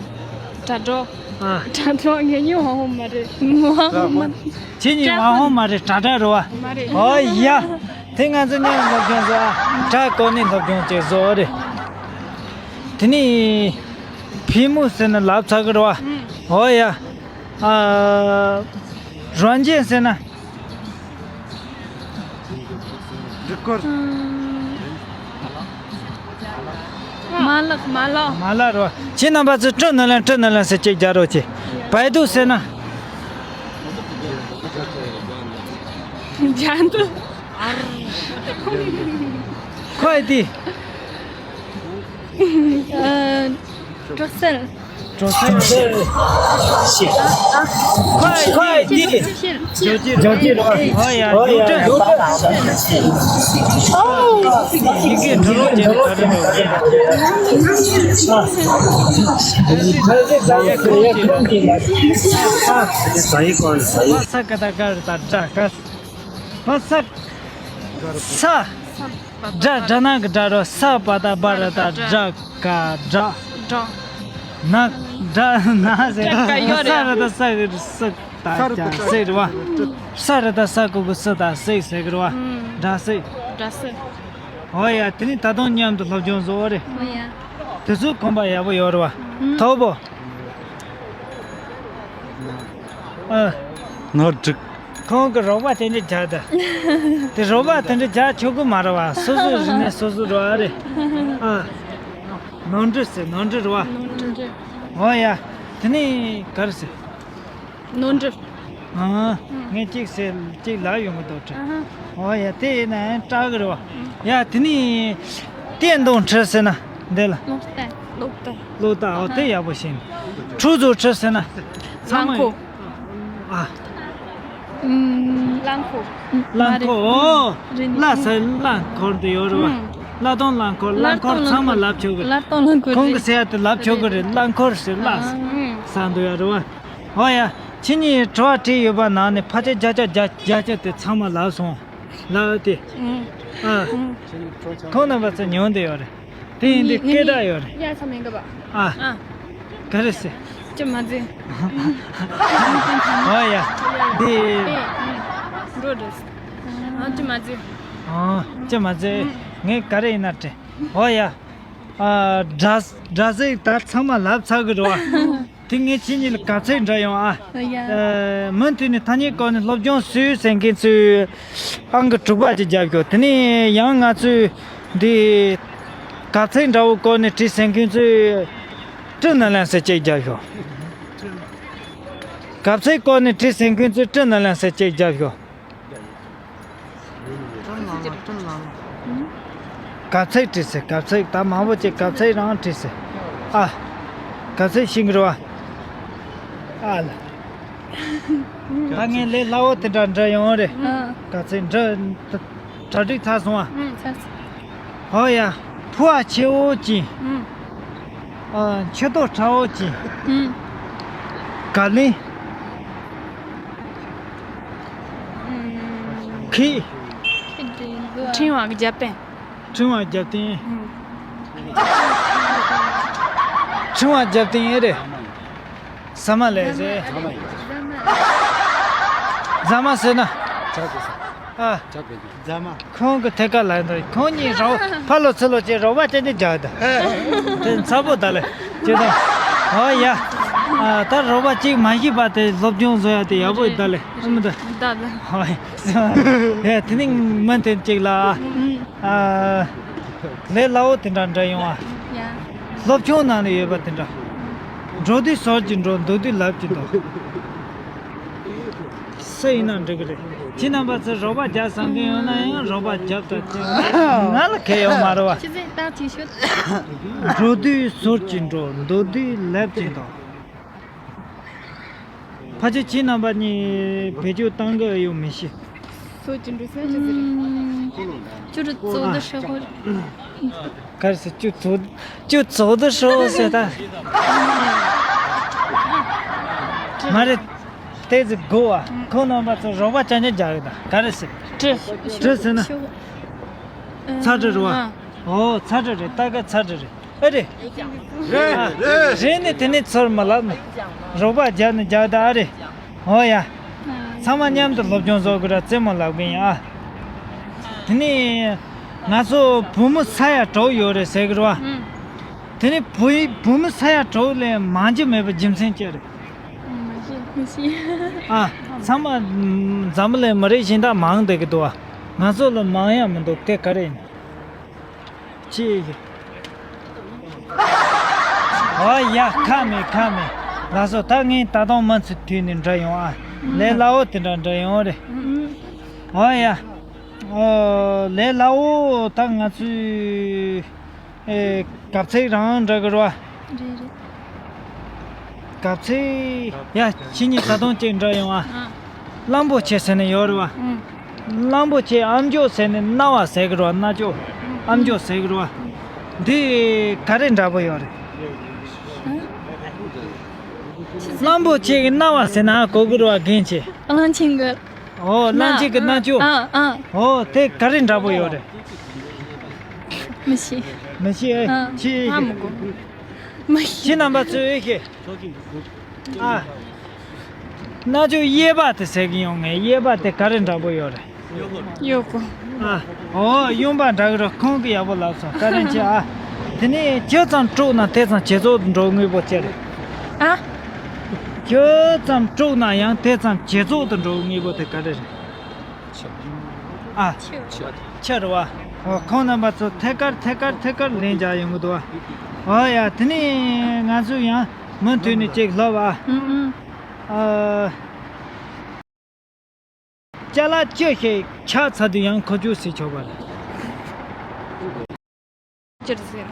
དྲ་གྲོགས། ཨ། དྲ་གྲོགས། ངེད་གཉིས་网红མ་རེད།网红མ་རེད། ཁྱེད་གཉིས་网红མ་རེད། དྲ་གྲོགས་རེད་བ། མ་རེད། ཨོ་ཡ། དེ་ང་ཚོ་མཉམ་སློབ་སྦྱོང་བཟོ་ཨ། དྲ་སྐོར་ནས་སློབ་སྦྱོང་བྱེད་བཟོ་རེད། དེ་ནས་ཕི་མུ་ཟེར་ན་ལབ་ཚར་གི་རེད་བ། ཨོ་ཡ། ཨ། 软件 ཟེར་ན། འགྲིག་སྐོར། མ་ལག་མ་ལག་མ་ལག་རེད་བ། ཁྱེད་རྣམ་པ་ཚོས་ཀྲི་ནི་ལན་ཀྲི་ནི་ལན་ཟེར་གཅིག་རྒྱག་རོགས་གྱིས། 百度 ཟེར་ན། ཇ་འདི། ཁོ་ཡི་དེ། ཨ། གྲོ་སེལ། གྲོ་སེལ། ཁོ་ཡི་དེ། ཁོ་ཡི་དེ། ཇོ་ཇོ་ཇོ་ཇོ། ཨོ་ཡ། ཇོ་ཇོ། ཡི་གེ་འབྲི་ལོག་བྱས་ནས་ག་རེ་འགྲོ་གི། ས་ཀ་ད་ག་ར་ད་དྲ་ག། བ་ས། ས། སྒྲ། སྒྲ་ནག་གི་སྒྲ་རོ། ས་པ་ད་བ་ར་ད་སྒྲ་ག་སྒྲ། སྒྲ། ནག་སྒྲ་ནག་ཟེར། སྒྲ་ག་ཡོད་རེད། ས་ར་ད་ས་གི་ས་ད་ཀྱ་སེ་རེད་བ། ས་ར་ད་ས་གི་གུ་ས་ད་སེ་ཟེར་གི་རེད་བ། ཨུམ། སྒྲ་སེ། སྒྲ་སེ། ཨོ་ཡ། དེ་ནི་ད་དུང་མཉམ་དུ་སློབ་སྦྱོང་བཟོ་བ་རེད། ཨོ་ཡ། དེ་ཚོ་གོམ་པ་ཡག་པོ་ཡོད་རེད་བ། ཨུམ། ཐོབ་བོ། ཨ། ནོར་འགྲིག་ཁོང་གི་རོགས་པ་དེ་འདྲ་རྒྱག་ད། དེ་རོགས་པ་དེ་འདྲ་རྒྱག་ཆོག་གི་མ་རེད་བ། སོ་སོ་རིག་གནས་སོ་སོ་རེད་བ་རེད། ཨ། ནོར་འགྲིག་ཟེར། ནོར་འགྲིག་རེད་བ། ནོར་འགྲིག་ཨོ་ཡ། དེ་ནི་ག་རེ་ཟེར། ནོར་འགྲིག་ཨ། ངས་གཅིག་ཟེར་གཅིག་ལབ་ཡོང་གི་འདུག་དྲི། ཨ་ཧ། ཨོ་ཡ། དེ་ཡིན་ན་ཡང་སྐྲག་གི་རེད་བ། ཡ། དེ་ནི་བསྟན་དང་ཁྲི་ཟེར་ན་འདི་ལ། སློབ་གྲྭ། སློབ་གྲྭ། སློབ་གྲྭ། ཨོ་དེ་ཡག་པོ་ཤེས། ཁྲུ་ཟུར་ཁྲི་ཟེར་ན། ཚང་མ། རླངས་འཁོར། ཨ། ཨུམ། རླངས་འཁོར། རླངས་འཁོར། ཨོ། རེད། གླ་ཟེར་རླངས་འཁོར་འདི་ཡོད་རེད་བ། ཨུམ། གླ་གཏོང་རླངས་འཁོར། རླངས་འཁོར་ཚང་མ་ལབ་ཆོག་གི་རེད། གླ་གཏོང་རླངས་འཁོར་ཁོང་གི་ཟེར་ཡ་དེ་ལབ་ཆོག་གི་རེད། རླངས་འཁོར་ཟེར་གླ་ཟེར། ཨུམ། ས་འདུག་ཡ་རེད་བ། ཨོ་ཡ། ཁྱེད་གཉིས་དྲི་བ་དྲིས་ཡོད་པ་ནང་ནས་ཕལ་ཆེར་བརྒྱ་ཆ་བརྒྱ་བརྒྱ་ཆ་དེ་ཚང་མ་ལབ་སོང་། ལབ་དེ། ཨུམ། ཨ། ཁོང་རྣམ་པ་ཚོ་ཉོན་བསྡད་ཡོད་རེད། དེ་ཡིན་དུས་སྐད་གྲགས་ཡོད་རེད། ཡ་ས་མེད་ག་བ། ཨ། ཨ། ག་རེ་ཟེར། ཅི་མ་ཟེར། ཨོ་ཡ། དེ། འགྲོ་འགྲོ། ཨ་ཅི་མ་ཟེར། ཨ་ཅི་མ་ཟེར། ངས་ག་རེ་ཡིན་ན་དྲན། ཨོ་ཡ། ཨ། སྒྲ་སྒྲ་ཟིག་ད་ཚང་མ་ལབ་ཚར་གི་རེད་བ། དེ་ངས་ཁྱེད་གཉིས་ལ་གབ་ཚིག་འདྲ་ཡོང་ཨ། ཨོ་ཡ། ཨ། མུ་མཐུད་ནས་ཐ་སྙད་སྐོར་ནས་སློབ་སྦྱོང་སུས་ཟེར་མཁན་ཚོས་ཨང་ཀི་དྲུག་པ་ཅིག་རྒྱབ་ཤོག་དེ་ནས་ཡང་ང་ཚོས་འདི་གབ་ཚིག་འདྲ་བོ་སྐོར་ནས་བྲིས་ཟེར་མཁན་ཚོས་ཀྲི་ནན་ལན་ཟེར་ཅིག་རྒྱབ་ཤོག་གབ་ཚིག་སྐོར་ནས་བྲིས་ཟེར་མཁན་ཚོས་ཀྲི་ནན་ལན་ཟེར་ཅིག་རྒྱབ་ཤོག་གབ་ཚིག་བྲིས་ཟེར། གབ་ཚིག་ད་མང་པོ་ཅིག་གབ་ཚིག་རང་བྲིས་ཟེར། ཨ། གབ་ཚིག་ཤེས་ཀྱི་རེད་བ། ཨ་ལ། ད་ངས་ལས་སླ་བོ་དེ་འདྲ་འབྲི་ཡོང་རེད། ཨ། གབ་ཚིག་འབྲི། གྲ་སྒྲིག་ཚར་སོང་ཨ། ཨུམ། ཚར་སོང་། ཧོ་ཡ། ཕོ་བ་ཆེ་བོ་ཅིག་ཨུམ། ཨ། མཆུ་ཏོ་ཁྲ་བོ་ཅིག་ཨུམ། ག་ལེ། ཨུམ། ཁི། ཕྲེང་བ་རྒྱབ་རྟེན། ཕྲེང་བ་རྒྱབ་རྟེན། ཨུམ། ཕྲེང་བ་རྒྱབ་རྟེན་ཨེ་རེད། ཟ་མ་ལས་ཟེར། ཟ་མ་ཟེར་ན། ཨ། ཁོང་གི་ཐད་ཀར་ལ་འདུག་ཁོང་གཉིས་རོགས་ཕ་ལོ་ཚུ་ལོ་བྱས་རོགས་པ་བྱས་ནས་རྒྱག་ད། དེ་ཚ་པོ་ད་ལེ། ཅེ་དང་། ཨོ་ཡ། ཨ། ད་རོགས་པ་གཅིག་མ་ཤེས་པ་དེ་སློབ་སྦྱོང་བཟོ་ཡ་དེ་ཡག་པོ་ད་ལེ། ཨ་མི་ད། ད་ད། ཨོ་ཡ། དེ་ནི་མུ་མཐུད་ཅིག་ལ། ཨ། ལས་སླ་བོ་དེ་འདྲ་འདྲ་ཡོང་ཨ། ཡ། སློབ་ཆུང་ནང་ལ་ཡོད་པ་དེ་འདྲ། འགྲོ་དུས་ཟུར་གྱིས་འགྲོ། འདུག་དུས་ལག་གིས་འདུག་སུ་ཡིན་ན་འགྲིག་གི་རེད། ཁྱེད་རྣམ་པ་ཚོས་རོགས་པ་རྒྱག་བསམ་མཁན་ཡོད་ན་ཡང་རོགས་པ་རྒྱབ་དང་། ང་ལ་ཁེལ་ཡོད་མ་རེད་བ། ཁྱེད་ཚོས་ད་ཅིག་ཤོད། འགྲོ་དུས་ཟུར་གྱིས་འགྲོ། འདུག་དུས་ལག་གིས་འདུག་ཕལ་ཆེར་ཁྱེད་རྣམ་པ་གཉིས་བེད་སྤྱོད་གཏང་གི་ཡོད་མི་ཤེས། ཟུར་གྱིས་འགྲོ་ཟེར་ན་ཅི་ཟེར་རེད། 就是走的时候། ག་རེ་ཟེར། 就走 就走的时候 ཟེར་ད། མ་རེད། ཏོག་ཙམ་སྒུག་ཨ། ཁོང་རྣམ་པ་ཚོ་རོགས་པ་རྐྱང་རྐྱང་རྒྱག་གི་ད། ག་རེ་ཟེར། 这 这是呢？ ཚ་གྲི་རེད་བ། ཨོ། ཚ་གྲི་རེད། ད་ག་ཚ་གྲི་རེད། ཨེ་རེད། རེད་རེད། རེད་ནི་དེ་ནི་ཚུར་མ་ལབ་ན། རོགས་པ་རྒྱག་ནི་རྒྱག་ད་ཨ་རེད། ཨོ་ཡ། ཚང་མ་མཉམ་དུ་སློབ་སྦྱོང་བཟོ་དགོས་ར། རྩེད་མོ་ལབ་གི་ཡིན་ཨ། དེ་ནི་ང་ཚོ་བུ་མོ་ས་ཡ་དྲུག་ཡོད་རེད་ཟེར་གི་རེད་བ། དེ་ནི་བུ་བུ་མོ་ས་ཡ་དྲུག་ལས་མང་རྒྱུ་མེད་པའི་རྒྱུ་མཚན་ཅི་རེད། མ་ཤེས་མི་ཤེས། ཨ། ཚང་མ་འཛམ་བུ་གླིང་མི་རིགས་གཞན་དག་མང་བསྡད་ཀྱི་འདུག་བ། ང་ཚོ་ལ་མང་ཡང་མི་འདུག་དེ་ག་རེ་ཡིན། ཅི་ཡིན། ཨོ་ཡ། ཁ་མེད་ཁ་མེད། ལགས་སོ། ད་ངས་ད་དུང་མུ་མཐུད་ནས་འདྲི་ཡོང་ཨ། ལས་སླ་བོ་དེ་འདྲ་འདྲི་ཡོང་རེད། ཨོ་ཡ། ཨོ་ལས་སླ་བོ་ད་ང་ཚོས་ཨེ་གབ་ཚིག་རང་འདྲ་གི་རེད་བ། རེད་རེད། གབ་ཚིག་ཡ་ཁྱེད་གཉིས་ད་དུང་ཅིག་འདྲ་ཡོང་ཨ། ཨ། གླང་པོ་ཆེ་ཟེར་ནས་ཡོད་རེད་བ། ཨ། གླང་པོ་ཆེ་ཨམ་ཅོག་ཟེར་ནས་རྣ་བ་ཟེར་གི་རེད་བ། རྣ་ཅོག་ཨམ་ཅོག་ཟེར་གི་རེད་བ། འདི་ག་རེ་འདྲ་པོ་ཡོད་རེད། ཨ། གླང་པོ་ཆེ་གི་རྣ་བ་ཟེར་ན་གོ་གི་རེད་བ་རྒན་ཆེ། གླང་ཆེན་གི། ཨོ་གླང་ཆེན་གི་རྣ་ཅོག་ཨ་ཨ། ཨོ་དེ་ག་རེ་འདྲ་པོ་ཡོད་རེད། མི་ཤེས། མི་ཤེས་ཨེ། ཨ། ཁྱེད་ཨ་མི་གོ། མི་ཤེས། ཁྱེད་རྣམ་པ་ཚོས་ཨེ་ཤེས། ཨ། རྣ་ཅོག་གཡས་པ་དེ་ཟེར་གི་ཡོང་ངས། གཡས་པ་དེ་ག་རེ་འདྲ་པོ་ཡོད་རེད། གཡོག་པོ། ཨ། ཨོ་གཡོན་པ་འདྲ་གི་རེད། ཁོང་གི་ཡག་པོ་ལབ་སོང་། བཀའ་དྲིན་ཆེ་ཨ། དེ་ནས་ཇི་ཙམ་དཀྲུགས་ན་དེ་ཙམ་ཇེ་བཙོག་ཏུ་འགྲོ་དངོས་པོ་ཅི་རེད། ཨ། ཇི་ཙམ་དཀྲུགས་ན་ཡང་དེ་ཙམ་ཇེ་བཙོག་ཏུ་འགྲོ་དངོས་པོ་དེ་ག་རེ་རེད། ཨ། ཆུ། ཆུ་རེད་བ། ཨོ་ཁོང་རྣམ་པ་ཚོ་ཐད་ཀར་ཐད་ཀར་ཐད་ཀར་ལན་རྒྱག་ཡོང་གི་འདུག་བ། ཨོ་ཡ་དེ་ནས་ང་ཚོ་ཡང་མུ་མཐུད་ནས་ཅིག་ལབ་ཨ། ཨུ་ཨུ། ཨ། ཅ་ལག་ཅི་ཞིག་ཆག་ཚར་དུས་ཡང་མཁོ་སྤྲོད་བྱེད་ཆོག་པ་རེད། ཅི་རེད་ཟེར།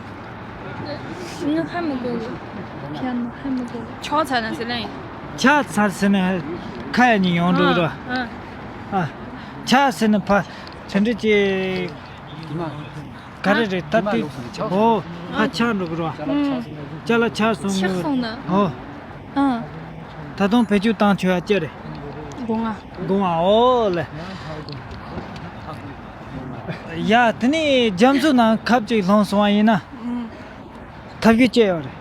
ངས་ཧ་མི་གོ་གི། ཕྱག་ན་ཧ་མི་གོ་གི། ཆག་ཚར་ན་ཟེར་ན་ཡིན། ཆག་ཚར་ཟེར་ན་ཁ་ཡ་ནས་ཡོང་འགྲོ་གི་རེད། ཨ། ཨ། ཆག་ཟེར་ན་ཕ་དེ་འདྲ་ཅིག་ག་རེ་རེད་ད་དེ། ཨོ་ཕ་ཆག་འགྲོ་གི་རེད། ཨ། ཅ་ལག་ཆག་སོང་ཆག་སོང་ན། ཨོ། ཨ། ད་དུང་བེད་སྤྱོད་བཏང་ཆོག་ཡ་ཅི་རེད། སྒོ་ང་། སྒོ་ང་ཨོ་ལེ། ཡ་དེ་ནས་རྒྱ་མཚོ་ནང་ཁབ་ཅིག་ལྷུང་སོང་བ་ཡིན་ན། ཨུམ། ཐབས་ཤེས་ཅི་ཡོད་རེད།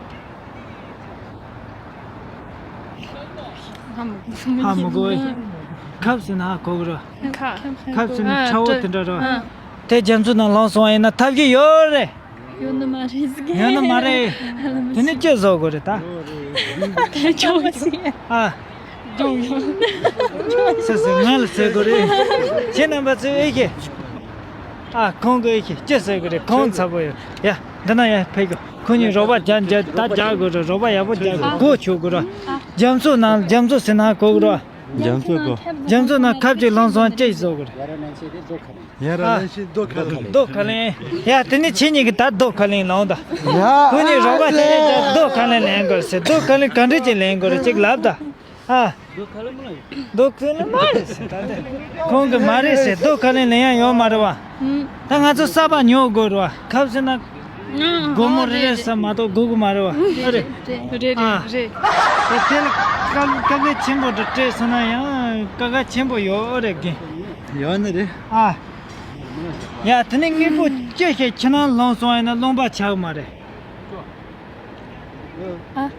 ཧ་མི་གོ། ཧ་མི་གོ་བས། ཁབ་ཟེར་ན་ཧ་གོ་གི་རེད། ཁ། ཁབ་ཟེར་ན་ཨ་ཆ་བོ་དེ་འདྲ་རེད། ཨ། དེ་རྒྱ་མཚོ་ནང་ལྷུང་སོང་བ་ཡིན་ན་ཐབས་ཤེས་ཡོད་རེད། ཡོད་ནི་མ་རེད་ཟེར་གི། ཡོད་ནི་མ་རེད། དེ་ནི་ཅི་བཟོ་དགོས་རེད་ད། དེ་ཆོག་ཟེར། ཨ། སུ་སུ་ང་ལ་ཟེར་དགོས་རེད། ཁྱེད་རྣམ་པ་ཚོས་ཨེ་ཤེས། ཨ་ཁོང་གིས་ཨེ་ཤེས་ཅི་ཟེར་དགོས་རེད། ཁོང་ཚ་པོ་ཡོད་ཡ། འདི་ན་ཡ་ཕེབས་དགོས། ཁོ་གཉིས་རོགས་པ་རྒྱག་རྒྱག་ད་རྒྱག་དགོས་རེད། རོགས་པ་ཡག་པོ་རྒྱག་དགོས། སྒོ་ཕྱུག་དགོས་རེད། རྒྱ་མཚོ་ནང་རྒྱ་མཚོ་ཟེར་ན་གོ་གི་རེད། རྒྱ་མཚོ་གོ། རྒྱ་མཚོ་ནང་ཁབ་ཅིག་ལྷུང་སོང་ཅི་བཟོ་དགོས་རེད། ཡ་ར་ལན་ཤི་རྡོ་ཁ་ལེན། རྡོ་ཁ་ལེན། ཡ་དེ་ནི་ཁྱེད་གཉིས་ཀྱིས་ད་རྡོ་ཁ་ལེན་ལོང་ད། ཡ། ཁོ་གཉིས་རོགས་པ་དེ་ནས་ད་རྡོ་ཁ་ལེན་ལེན་དགོས་ཟེར། རྡོ་ཁ་ལེན་ག་འདྲ་ཅིག་ལེན་དགོས་རེད་ཅིག་ལབ་ད། ཨ། རྡོ་ཁ་ལེན་མ་རེད་ཟེར་ད་དེ། ཁོང་གིས་མ་རེད་ཟེར། རྡོ་ཁ་ལེན་ལེན་ཡ་ཡོད་མ་རེད་བ། ད་ང་ཚོ་གསར་པ་ཉོ་དགོས་རེད་བ། ཁབ་ཟེར་ན། སྒོར་མོ་རེ་རེ་ཟ་མ་གཏོགས་དགོས་ཀྱི་མ་རེད་བ། ཨ་རེད། རེད་རེད་ཨ། རེད། དེ་དེ་ལ་དཀའ་དཀའ་ངལ་ཆེན་པོ་འདྲ་སྤྲད་སོང་ན་ཡང་དཀའ་ངལ་ཆེན་པོ་ཡོད་རེད་རྒན། ཡོད་ནི་རེད། ཨ། ཡ་དེ་ནས་དངོས་པོ་ཅི་ཞིག་ཕྱི་ནང་ལྷུང་སོང་བ་ཡིན་ན་རློན་པ་ཆགས་ཀྱི་མ་རེད། ཨ།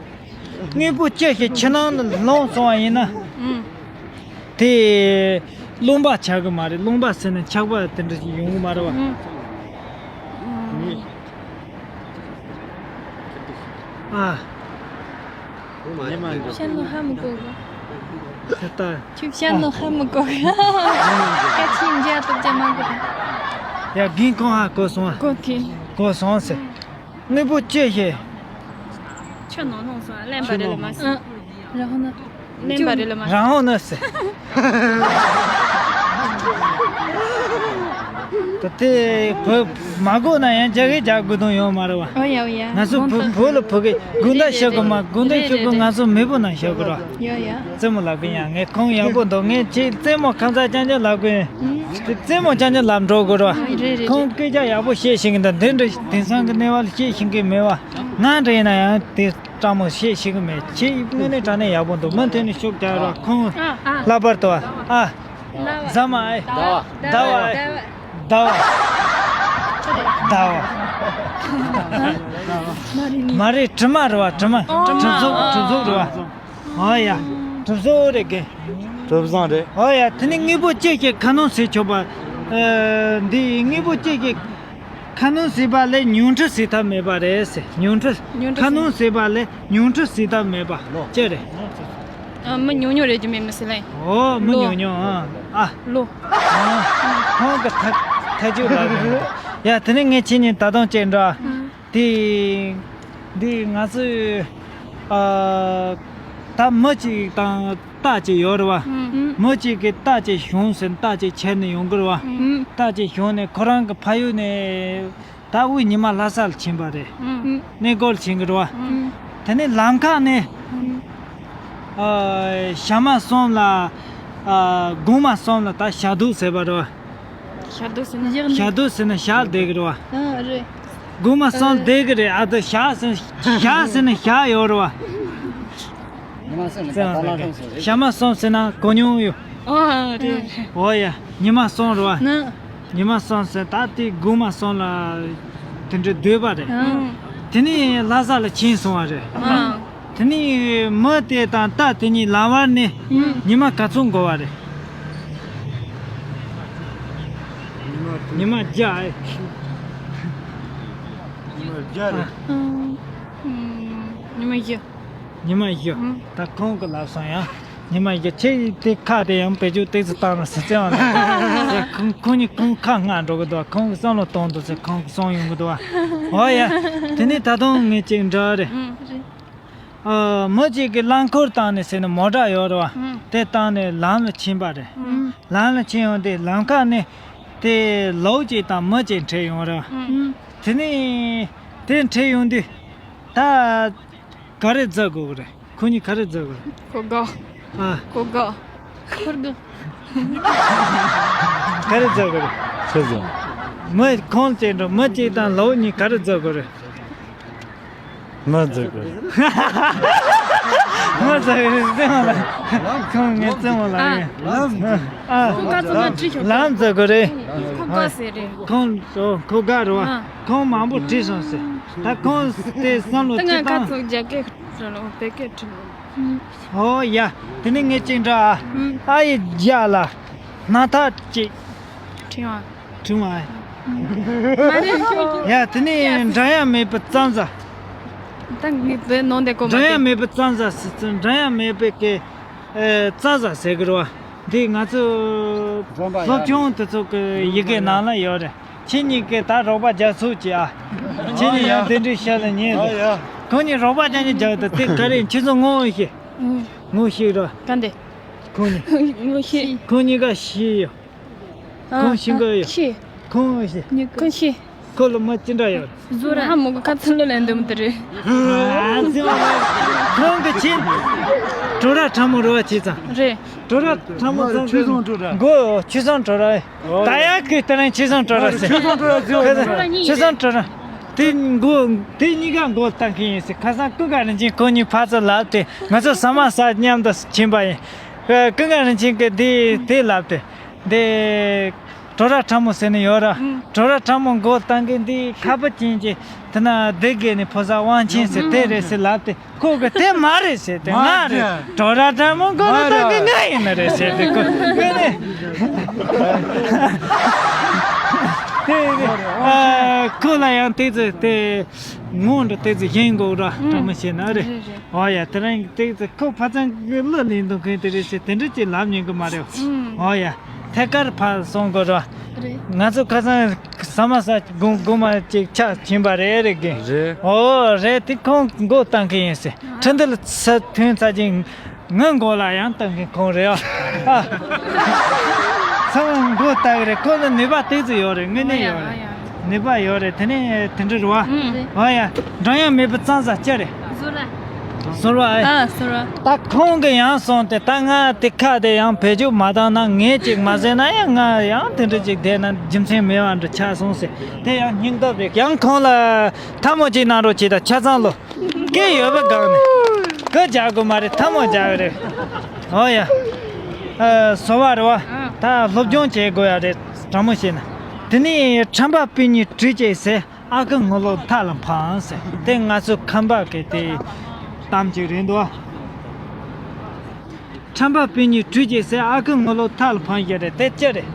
དངོས་པོ་ཅི་ཞིག་ཕྱི་ནང་ལ་ལྷུང་སོང་བ་ཡིན་ན། ཨུམ། དེ་རློན་པ་ཆགས་ཀྱི་མ་རེད། རློན་པ་ཟེར་ན་ཆག་པ་དེ་འདྲ་ཞིག་ཡོང་གི་མ་རེད་བ། ཨུམ། ཨ། བཤད་ནོ་ཧ་མི་གོ་གི། ད་ལྟ། ཁྱོད་བཤད་ནོ་ཧ་མི་གོ་གི། སྐད་ཆ་འཇལ་ཐུབ་ཀྱི་མ་གི་ད། ཡ་རྒན་ཁོང་ཧ་གོ་སོང་ཨ། གོ་གི། གོ་སོང་ཟེར། དངོས་པོ་ཅི་ཞིག་ཆུ་ནང་ལྷུང་སོང་། རློན་པ་རེད་ལ་མ་ཟེར། ཨ། ར་ཧོ་ན། རློན་པ་རེད་ལ་མ་ཟེར། ར་ཧོ་ན་ཟེར། ད་དེ་བོད་མ་གོ་ན་ཡང་རྒྱ་སྐད་རྒྱག་དགོས་དོན་ཡོད་མ་རེད་བ། ཨོ་ཡ་ཨོ་ཡ། ང་ཚོ་བོད་བོད་ལ་བོད་སྐད་དགོང་དག་བཤད་དགོས་མ། དགོང་དག་བཤད་དགོས། ང་ཚོ་མེས་པོ་ནང་བཤད་དགོས་ར། ཡ་ཡ། རྩེད་མོ་ལབ་གི་ཡང་ངས་ཁོང་ཡག་པོ་འདུག་ངས་ཁྱེད་རྩེད་མོ་ཁ་མཚར་རྐྱང་རྐྱང་ལབ་གི། དེ་རྩེད་མོ་རྐྱང་རྐྱང་ལབ་འགྲོ་དགོས་ར། རེད་རེད། ཁོང་སྐད་ཆ་ཡག་པོ་བཤད་ཤེས་ཀྱི་འདུག་འདི་འདྲ་དེང་སང་གི་གནས་བབ་ལ་བཤད་ཤེས་ཀྱི་མེད་བ། ང་འདྲ་ཡིན་ན་ཡང་དེ་སྤྲང་མོ་བཤད་ཤེས་ཀྱི་མེད། ཁྱེད་དངོས་གནས་དྲང་གནས་ཡག་པོ་འདུག་མུ་མཐུད་ནས་ཤུགས་རྒྱག་རོགས། ཁོང་ཨ་ཨ། ལྷག་པར་དུ་ཨ། ཟ་མ་ཨེ། ཟླ་བ། ཟླ་བ། ཟླ་བ། ཟླ་བ། མ་རེད། དྲི་མ་རེད་བ། དྲི་མ། གྲིབ་གཟུགས། གྲིབ་གཟུགས་རེད་བ། ཨོ་ཡ། གྲིབ་གཟུགས་རེད་གི། གྲིབ་བཟང་རེད། ཨོ་ཡ། དེ་ནི་དངོས་པོ་ཅི་ཞིག་ཁ་སྣོན་བྱེད་ཆོག་པ། ཨ། འདི་དངོས་པོ་ཅི་ཞིག་ཁ་སྣོན་བྱེད་པ་ལས་ཉུང་འཕྲི་བྱེད་ཐབས་མེད་པ་རེད་ཟེར། ཉུང་འཕྲི། ཉུང་འཕྲི་ཁ་སྣོན་བྱེད་པ་ལས་ཉུང་འཕྲི་བྱེད་ཐབས་མེད་པ་ཅི་རེད། ཨ། མི་ཉུང་ཉུང་རེད་རྒྱུ་མེད་མི་སྲིད་ལེ། ཨོ་མི་ལོ། ཉུང་ཉུང་ཨ། ཨ། ལོ། ཨ། ཁོང་གི་ཐག་ཐག་གཅོད་ལ། ཡ་དེ་ནི་ངས་ཁྱེད་གཉིས་ད་དུང་ཅིག་འདྲ། ཨ། དེ་འདི་ང་ཚོས་ཨ་ད་མི་གཅིག་དང་ རྟ་ཅིག་ཡོད་རེད་བ། ཨུམ། མི་གཅིག་གིས་རྟ་ཅིག་ཞོན་ཟེར་ན་རྟ་ཅིག་ཁྱེར་ནས་ཡོང་གི་རེད་བ། ཨུམ། རྟ་ཅིག་ཞོན་ནས་ཁོ་རང་གི་ཕ་ཡུལ་ནས་ད་དབུས་ཉི་མ་ལྷ་ས་ལ་ཕྱིན་པ་རེད། ཨུམ། གནས་སྐོར་ཕྱིན་གི་རེད་བ། ཨུམ། དེ་ནས་ལམ་ཁ་ནས། ཨུམ། ཨ། ཞག་མ་གསུམ་ལ། ཨ། དགོང་མ་གསུམ་ལ་ད་ཞག་སྡོད་ཟེར་བ་རེད་བ། ཞག་སྡོད་ཟེར་ན། ཞག་སྡོད་ཟེར་ན་ཞག་བསྡད་གི་རེད་བ། ཨ། རེད། དགོང་མ་གསུམ་བསྡད་གི་རེད། ཨ། ད་ཞག་ཟེར་ཞག་ཟེར་ན་ཞག་ཡོད་རེད་བ། ཉི་མ་གསུམ་ལ་ད་ལ་གསུམ་ཟེར་རེད། ཞག་མ་གསུམ་ཟེར་ན་གོ་མྱོང་ཡོད། ཨ། རེད། འོ་ཡ། ཉི་མ་གསུམ་རེད་བ། ན། ཉི་མ་གསུམ་ཟེར་ད་དེ་དགོང་མ་གསུམ་ལ་དེ་འདྲ་སྡོད་པ་རེད། ཨ། དེ་ནས་ལྷ་ས་ལ་ཕྱིན་སོང་བ་རེད། ཨ། དེ་ནས་མི་དེ་དང་རྟ་དེ་གཉིས་ལམ་བར་ནས། ཨུམ། ཉི་མ་ག་ཚོད་འགོར་བ་རེད། ཉི་མ་བརྒྱ། ཉི་མ་བརྒྱ་རེད། ཨུམ། ཉི་མ་བཞི། ཉི་མ་བཞི། ཨུམ། ད་ཁོང་གིས་ལབ་སོང་ཡ། ཉི་མ་བཞི། ཁྱེད་དེ་ཁ་དེ་ཡང་བེད་སྤྱོད་ཏོག་ཙམ་བཏང་རོགས་ཟེར་བྱས་པ་ན། ཁོང་ཁོང་གཉིས་ཁོང་ཁ་སྔ་འགྲོ་གི་འདུག་ཁོང་གིས་བསམ་བློ་གཏོང་འདུག་ཟེར། ཁོང་གིས་གསུངས་ཡོང་གི་འདུག་འོ་ཡ། དེ་ནས་ད་དུང་ངས་ཅིག་འདྲི་རེད། ཨུམ། རེད། ཨ། མི་གཅིག་གིས་རླངས་འཁོར་བཏང་ནས་ཟེར་ན་མོ་ཊ་ཡོད་རེད་བ། ཨུམ། དེ་བཏང་ནས་ལམ་ལ་ཕྱིན་པ་རེད། ཨུམ། ལམ་ལ་ཕྱིན་ཡོང་དུས་ལམ་ཁ་ནས་དེ་ལོ་གཅིག་དང་མི་གཅིག་འཕྲད་ཡོང་རེད་བ། ཨུམ། དེ་ནས་དེ་འཕྲད་ཡོང་དུས་ད་ག་རེ་བཟོ་དགོས་ཀྱི་རེད། ཁོ་གཉིས་ག་རེ་བཟོ་དགོས་རེད། ཁོ་དགའ། ཨ། ཁོ་དགའ། ཁོ་དགའ། ག་རེ་བཟོ་དགོས་རེད། ཁོ་བཟོ། མི་ཁོང་གཅིག་འགྲོ། མི་གཅིག་དང་ལོ་གཉིས་ག་རེ་བཟོ་དགོས་རེད། མི་བཟོ་དགོས་རེད། མི་བཟོ་དགོས་རེད། བཙན་མོ་ལགས། ཁོང་ངའི་བཙན་མོ་ལགས་ཡིན། ཨ། ཁོ་ག་ཚོད་ང་དྲིས་ཤོག་ལམ་བཟོ་དགོས་རེད། ཁོ་དགའ་ཟེར་རེད། ཁོང་ཁོ་དགའ་རེད་བ། ཨ། ཁོང་མང་པོ་དྲིས་སོང་ཟེར། ད་ཁོང་དེ་བསམ་བློ་ད་ང་ཅི་ག་ཙམ་ཚོད་རྒྱག་གི་རེད་ལོ། བོད་སྐད་དྲིས། ཨོ་ཡ། དེ་ནས་ངས་ཅིག་འདྲི་ཨ། ཨ་ཡི་རྒྱ་ལ། སྣ་ཐག་ཅིག་ཕྲེང་བ། ཕྲེང་བ། མ་རེད། ཡ། དེ་ནས་འགྲམ་ཡང་མེད་པའི་གཙང་ཟ། ད་ངས་བོད་ནང་དེ་གོ་མ། འགྲམ་ཡང་མེད་པའི་གཙང་ཟ་ཟེར་ཚུལ། འགྲམ་ཡང་མེད་པའི་གི། ཨེ། རྩྭ་ཟ་ཟེར་གི་རེད་བ། འདི་ང་ཚོ་སློབ་སྦྱོང་དེ་ཚོ་གི་ཡི་གེ་ནང་ལ་ཡོད་རེད། ཁྱེད་གཉིས་ཀྱིས་ད་རོགས་པ་རྒྱག་ཚུགས་ཀྱིས་ཨ། ཁྱེད་གཉིས་ཡང་དེ་འདྲའི་ཤ་ལ་ཉན་རེད། ཁོ་གཉིས་རོགས་པ་རྒྱག་ནས་རྒྱག་ད་དེ་ག་རེ་ཁྱེད་ཚོ་ངོ་ཤེས། ངོ་ཤེས་རོ། ག་འདི། ཁོ་གཉིས། ངོ་ཤེས། ཁོ་གཉིས་ཀ་ཤེས་ཡོད། ཁོང་ཤེས་གི་ཡོད། ཤེས། ཁོང་ཤེས། ཁོང་ཤེས། ཁོ་ལ་མི་ཅི་འདྲ་ཡོད། བཟོ་ར་ཧ་མོ་གི་ཁ་ཚུར་ལོ་ལེན་འདུམ་དེ་རེད། ཨ་ཙི་བ་ལ། ཁོང་གི་ཆེ། བྲོ་ར་ཁྲ་མོ་རོ་བ་ཆེ་ཙང་། རེད། བྲོ་ར་ཁྲ་མོ་ཙང་ཆུ་སོང་བྲོ་ར། མགོ་ཆུ་སོང་བྲོ་ར། ད་ཡ་ཁི་ལྟ་རན་ཆུ་སོང་བྲོ་ར་ཟེར། ཆུ་སོང་བྲོ་ར་ཟེར། ཆུ་སོང་བྲོ་ར། དེ་མགོ་དེ་གཉིས་ཀ་མགོ་བཏང་གི་ཡིན་ཟེར། ཁ་སང་ཀུན་དགའ་རིན་ཆེན་ཁོ་གཉིས་ཕར་ཚུར་ལབ་སྟེ་ང་ཚོ་ཟ་མ་ཟ་མཉམ་དུ་ཕྱིན་པ་ཡིན། ཀུན་དགའ་རིན་ཆེན་གྱིས་དེ་དེ་ལབ་སྟེ། འདི། བྲོ་ར་ཁྲ་མོ་ཟེར་ནི་ཡོད་ར། ཨང་། བྲོ་ར་ཁྲ་མོ་མགོ་བཏང་གི་འདི་ཁ་པར་ཅན་གྱི་དེ་ན་སྡེ་དགེ་ནས་ཕོ་གསར་དབང་ཆེན་ཟེར་དེ་རེད་ཟེར་ལབ་སྟེ་ཁོ་གི་དེ་མ་རེད་ཟེར་ཏེ། ང་རེད། བྲོ་ར་ཁྲ་མོ་མགོ་ལ་བཏང་གི་ང་ཡིན་ནི་རེད་ཟེར་ཏེ་ཁོ་ངས་ནི་དེ་རེད། ཨ། ཁོ་ལ་ཡང་དེ་ཚོ་དེ་ངོ་འདྲ་དེ་ཚོ་ཞེན་དགོས་ར། ཨང་། ཁྲ་མོ་ཞེ་ན་རེད། རེད་རེད། ཨོ་ཡ། དེ་རིང་ཏོག་ཙམ་ཁོ་ཕ་ཚང་གི་གླུ་ལེན་འདུག་མཁན་དེ་རེད་ཟེར་དེ་འདྲ་ཅིག་ལབ་མྱོང་གི་མ་རེད། ཨང་། ཨོ་ཡ། ཐད་ཀར་ཕར་སོང་དགོས་རེད། རེད། ང་ཚོ་ཁ་སང་ཟ་མ་ཟ་དགོང་དགོང་མ་ཅིག་ཆ་ཕྱིན་པ་རེད་རེད་གི། རེད། ཨོ་རེད། དེ་ཁོང་མགོ་བཏང་གི་ཡིན་ཟེར། ཨང་། ཁྲིན་ཏི་ལ་ས་ཐོན་ཚར་ཅིང་། ངའི་མགོ་ལ་ཡང་བཏང་མཁན་ཁོང་རེད་ཨ། ཨ། ཚང་མ་མགོ་བཏགས་རེད། ཁོ་ལ་ནུས་པ་ཏོག་ཙམ་ཡོད་རེད། དངོས་གནས་ཡོད་རེད། ཨ་ཡ། ནུས་པ་ཡོད་རེད། དེ་ནས་དེ་འདྲ་རེད་བ། ཨང་། ཨ་ཡ། འགྲམ་ཡང་མེད་པའི་གཙང་ཟ་ཅི་རེད། ཟོར་བ། ཟོར་བ་ཨེ། ཨ། ཟོར་བ། ད་ཁོང་གི་ཡང་སོང་སྟེ་ད་ང་དེ་ཁ་དེ་ཡང་བེད་སྤྱོད་མ་བཏང་ན་ངས་ཅིག་མ་ཟེར་ན་ཡང་ང་ཡང་དེ་འདྲ་ཅིག་བསྡད་ན་རྒྱུ་མཚན་མེད་པ་འདྲ་ཆགས་སོང་ཟེར། དེ་ཡང་སྙིང་སྟོབས་རེད། ཡང་ཁོང་ལ་ཐལ་མོ་ཅིག་གནང་རོགས་བྱེད་དང་ཆ་ཚང་ལོ། སྐད་ཡོད་པ་སྒང་ནས་སྐད་རྒྱག་དགོས་མ་རེད། ཐལ་མོ་རྒྱག་གི་རེད། ཨོ་ཡ། ཨ། ཟོར་བ་རེད་བ། ཨ། ད་སློབ་སྦྱོང་བྱེད་དགོས་ཡ་རེད། དྲང་མོ་བཤད་ན། དེ་ནས་ཁྲམ་པ་སྤུན་གཉིས་གྲོས་བྱས་ཟེར། ཨ་ཁུ་ངོ་ལོག་ཐབ་ལ་འཕངས་ཟེར། དེ་ང་ཚོ་ཁམས་པ་གི་དེ་གཏམ་ཅིག་རེད་འདུག་བ། ཁྲམ་པ་སྤུན་གཉིས་གྲོས་བྱས་ཟེར། ཨ་ཁུ་ངོ་ལོག་ཐབ་ལ་འཕངས་ཡོད་རེད། དེ་ཅི་རེད།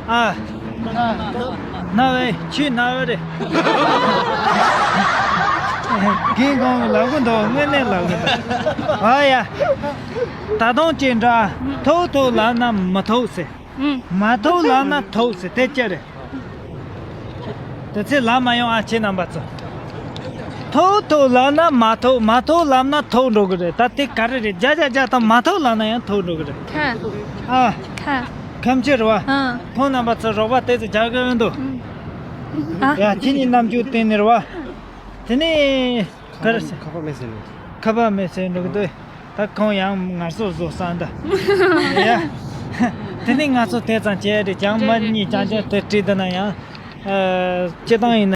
ཨ། རྣ་བའི་ཆུ་རྣ་བ་རེད། རྒན་ཁོང་གིས་ལབ་གི་འདུག་དངོས་གནས་ལབ་གི་འདུག་ཨ་ཡ། ད་དུང་ཅིག་འདྲ། ཐུག་ཐུག་ལབ་ན་མི་ཐུག་ཟེར། ཨང་། མ་ཐུག་ལབ་ན་ཐུག་ཟེར། དེ་ཅི་རེད། དེ་ཚེ་ལབ་མ་ཡོང་ཨ། ཁྱེད་རྣམ་པ་ཚོ། ཐོབ་ཐོབ་ལབ་ན་མ་ཐོབ། མ་ཐོབ་ལབ་ན་ཐོབ་འགྲོ་གི་རེད། ད་དེ་ག་རེ་རེད། བརྒྱ་ཆ་བརྒྱ་དང་མ་ཐོབ་ལབ་ན་ཡང་ཐོབ་འགྲོ་གི་རེད། ཁ། ཨ། ཁ། ཁམས་ཆེ་རེད་བ། ཨ། ཁོང་རྣམ་པ་ཚོ་རོགས་པ་དེ་ཚོ་རྒྱག་གི་ཡོད་འདུག་ཨ། ཡ། ཁྱེད་གཉིས་རྣམ་འགྱུར་བསྟན་ནི་རེད་བ། དེ་ནས་ག་རེ་ཟེར། ཁ་པར་མེད་ཟེར་འགྲོ། ཁ་པར་མེད་ཟེར་འགྲོ་གི་འདུག་ད་ཁོང་ཡང་ངར་སོ་བཟོ་ས་འདི། ཡ། དེ་ནས་ང་ཚོ་དེ་ཙམ་བྱས་རེད། ཀྱང་མ་གཉིས་ཀྱང་ཀྱང་དེ་བྲིས་འདི་ན་ཡང་། ཨ། སྤྱི་བཏང་ཡིན་ན།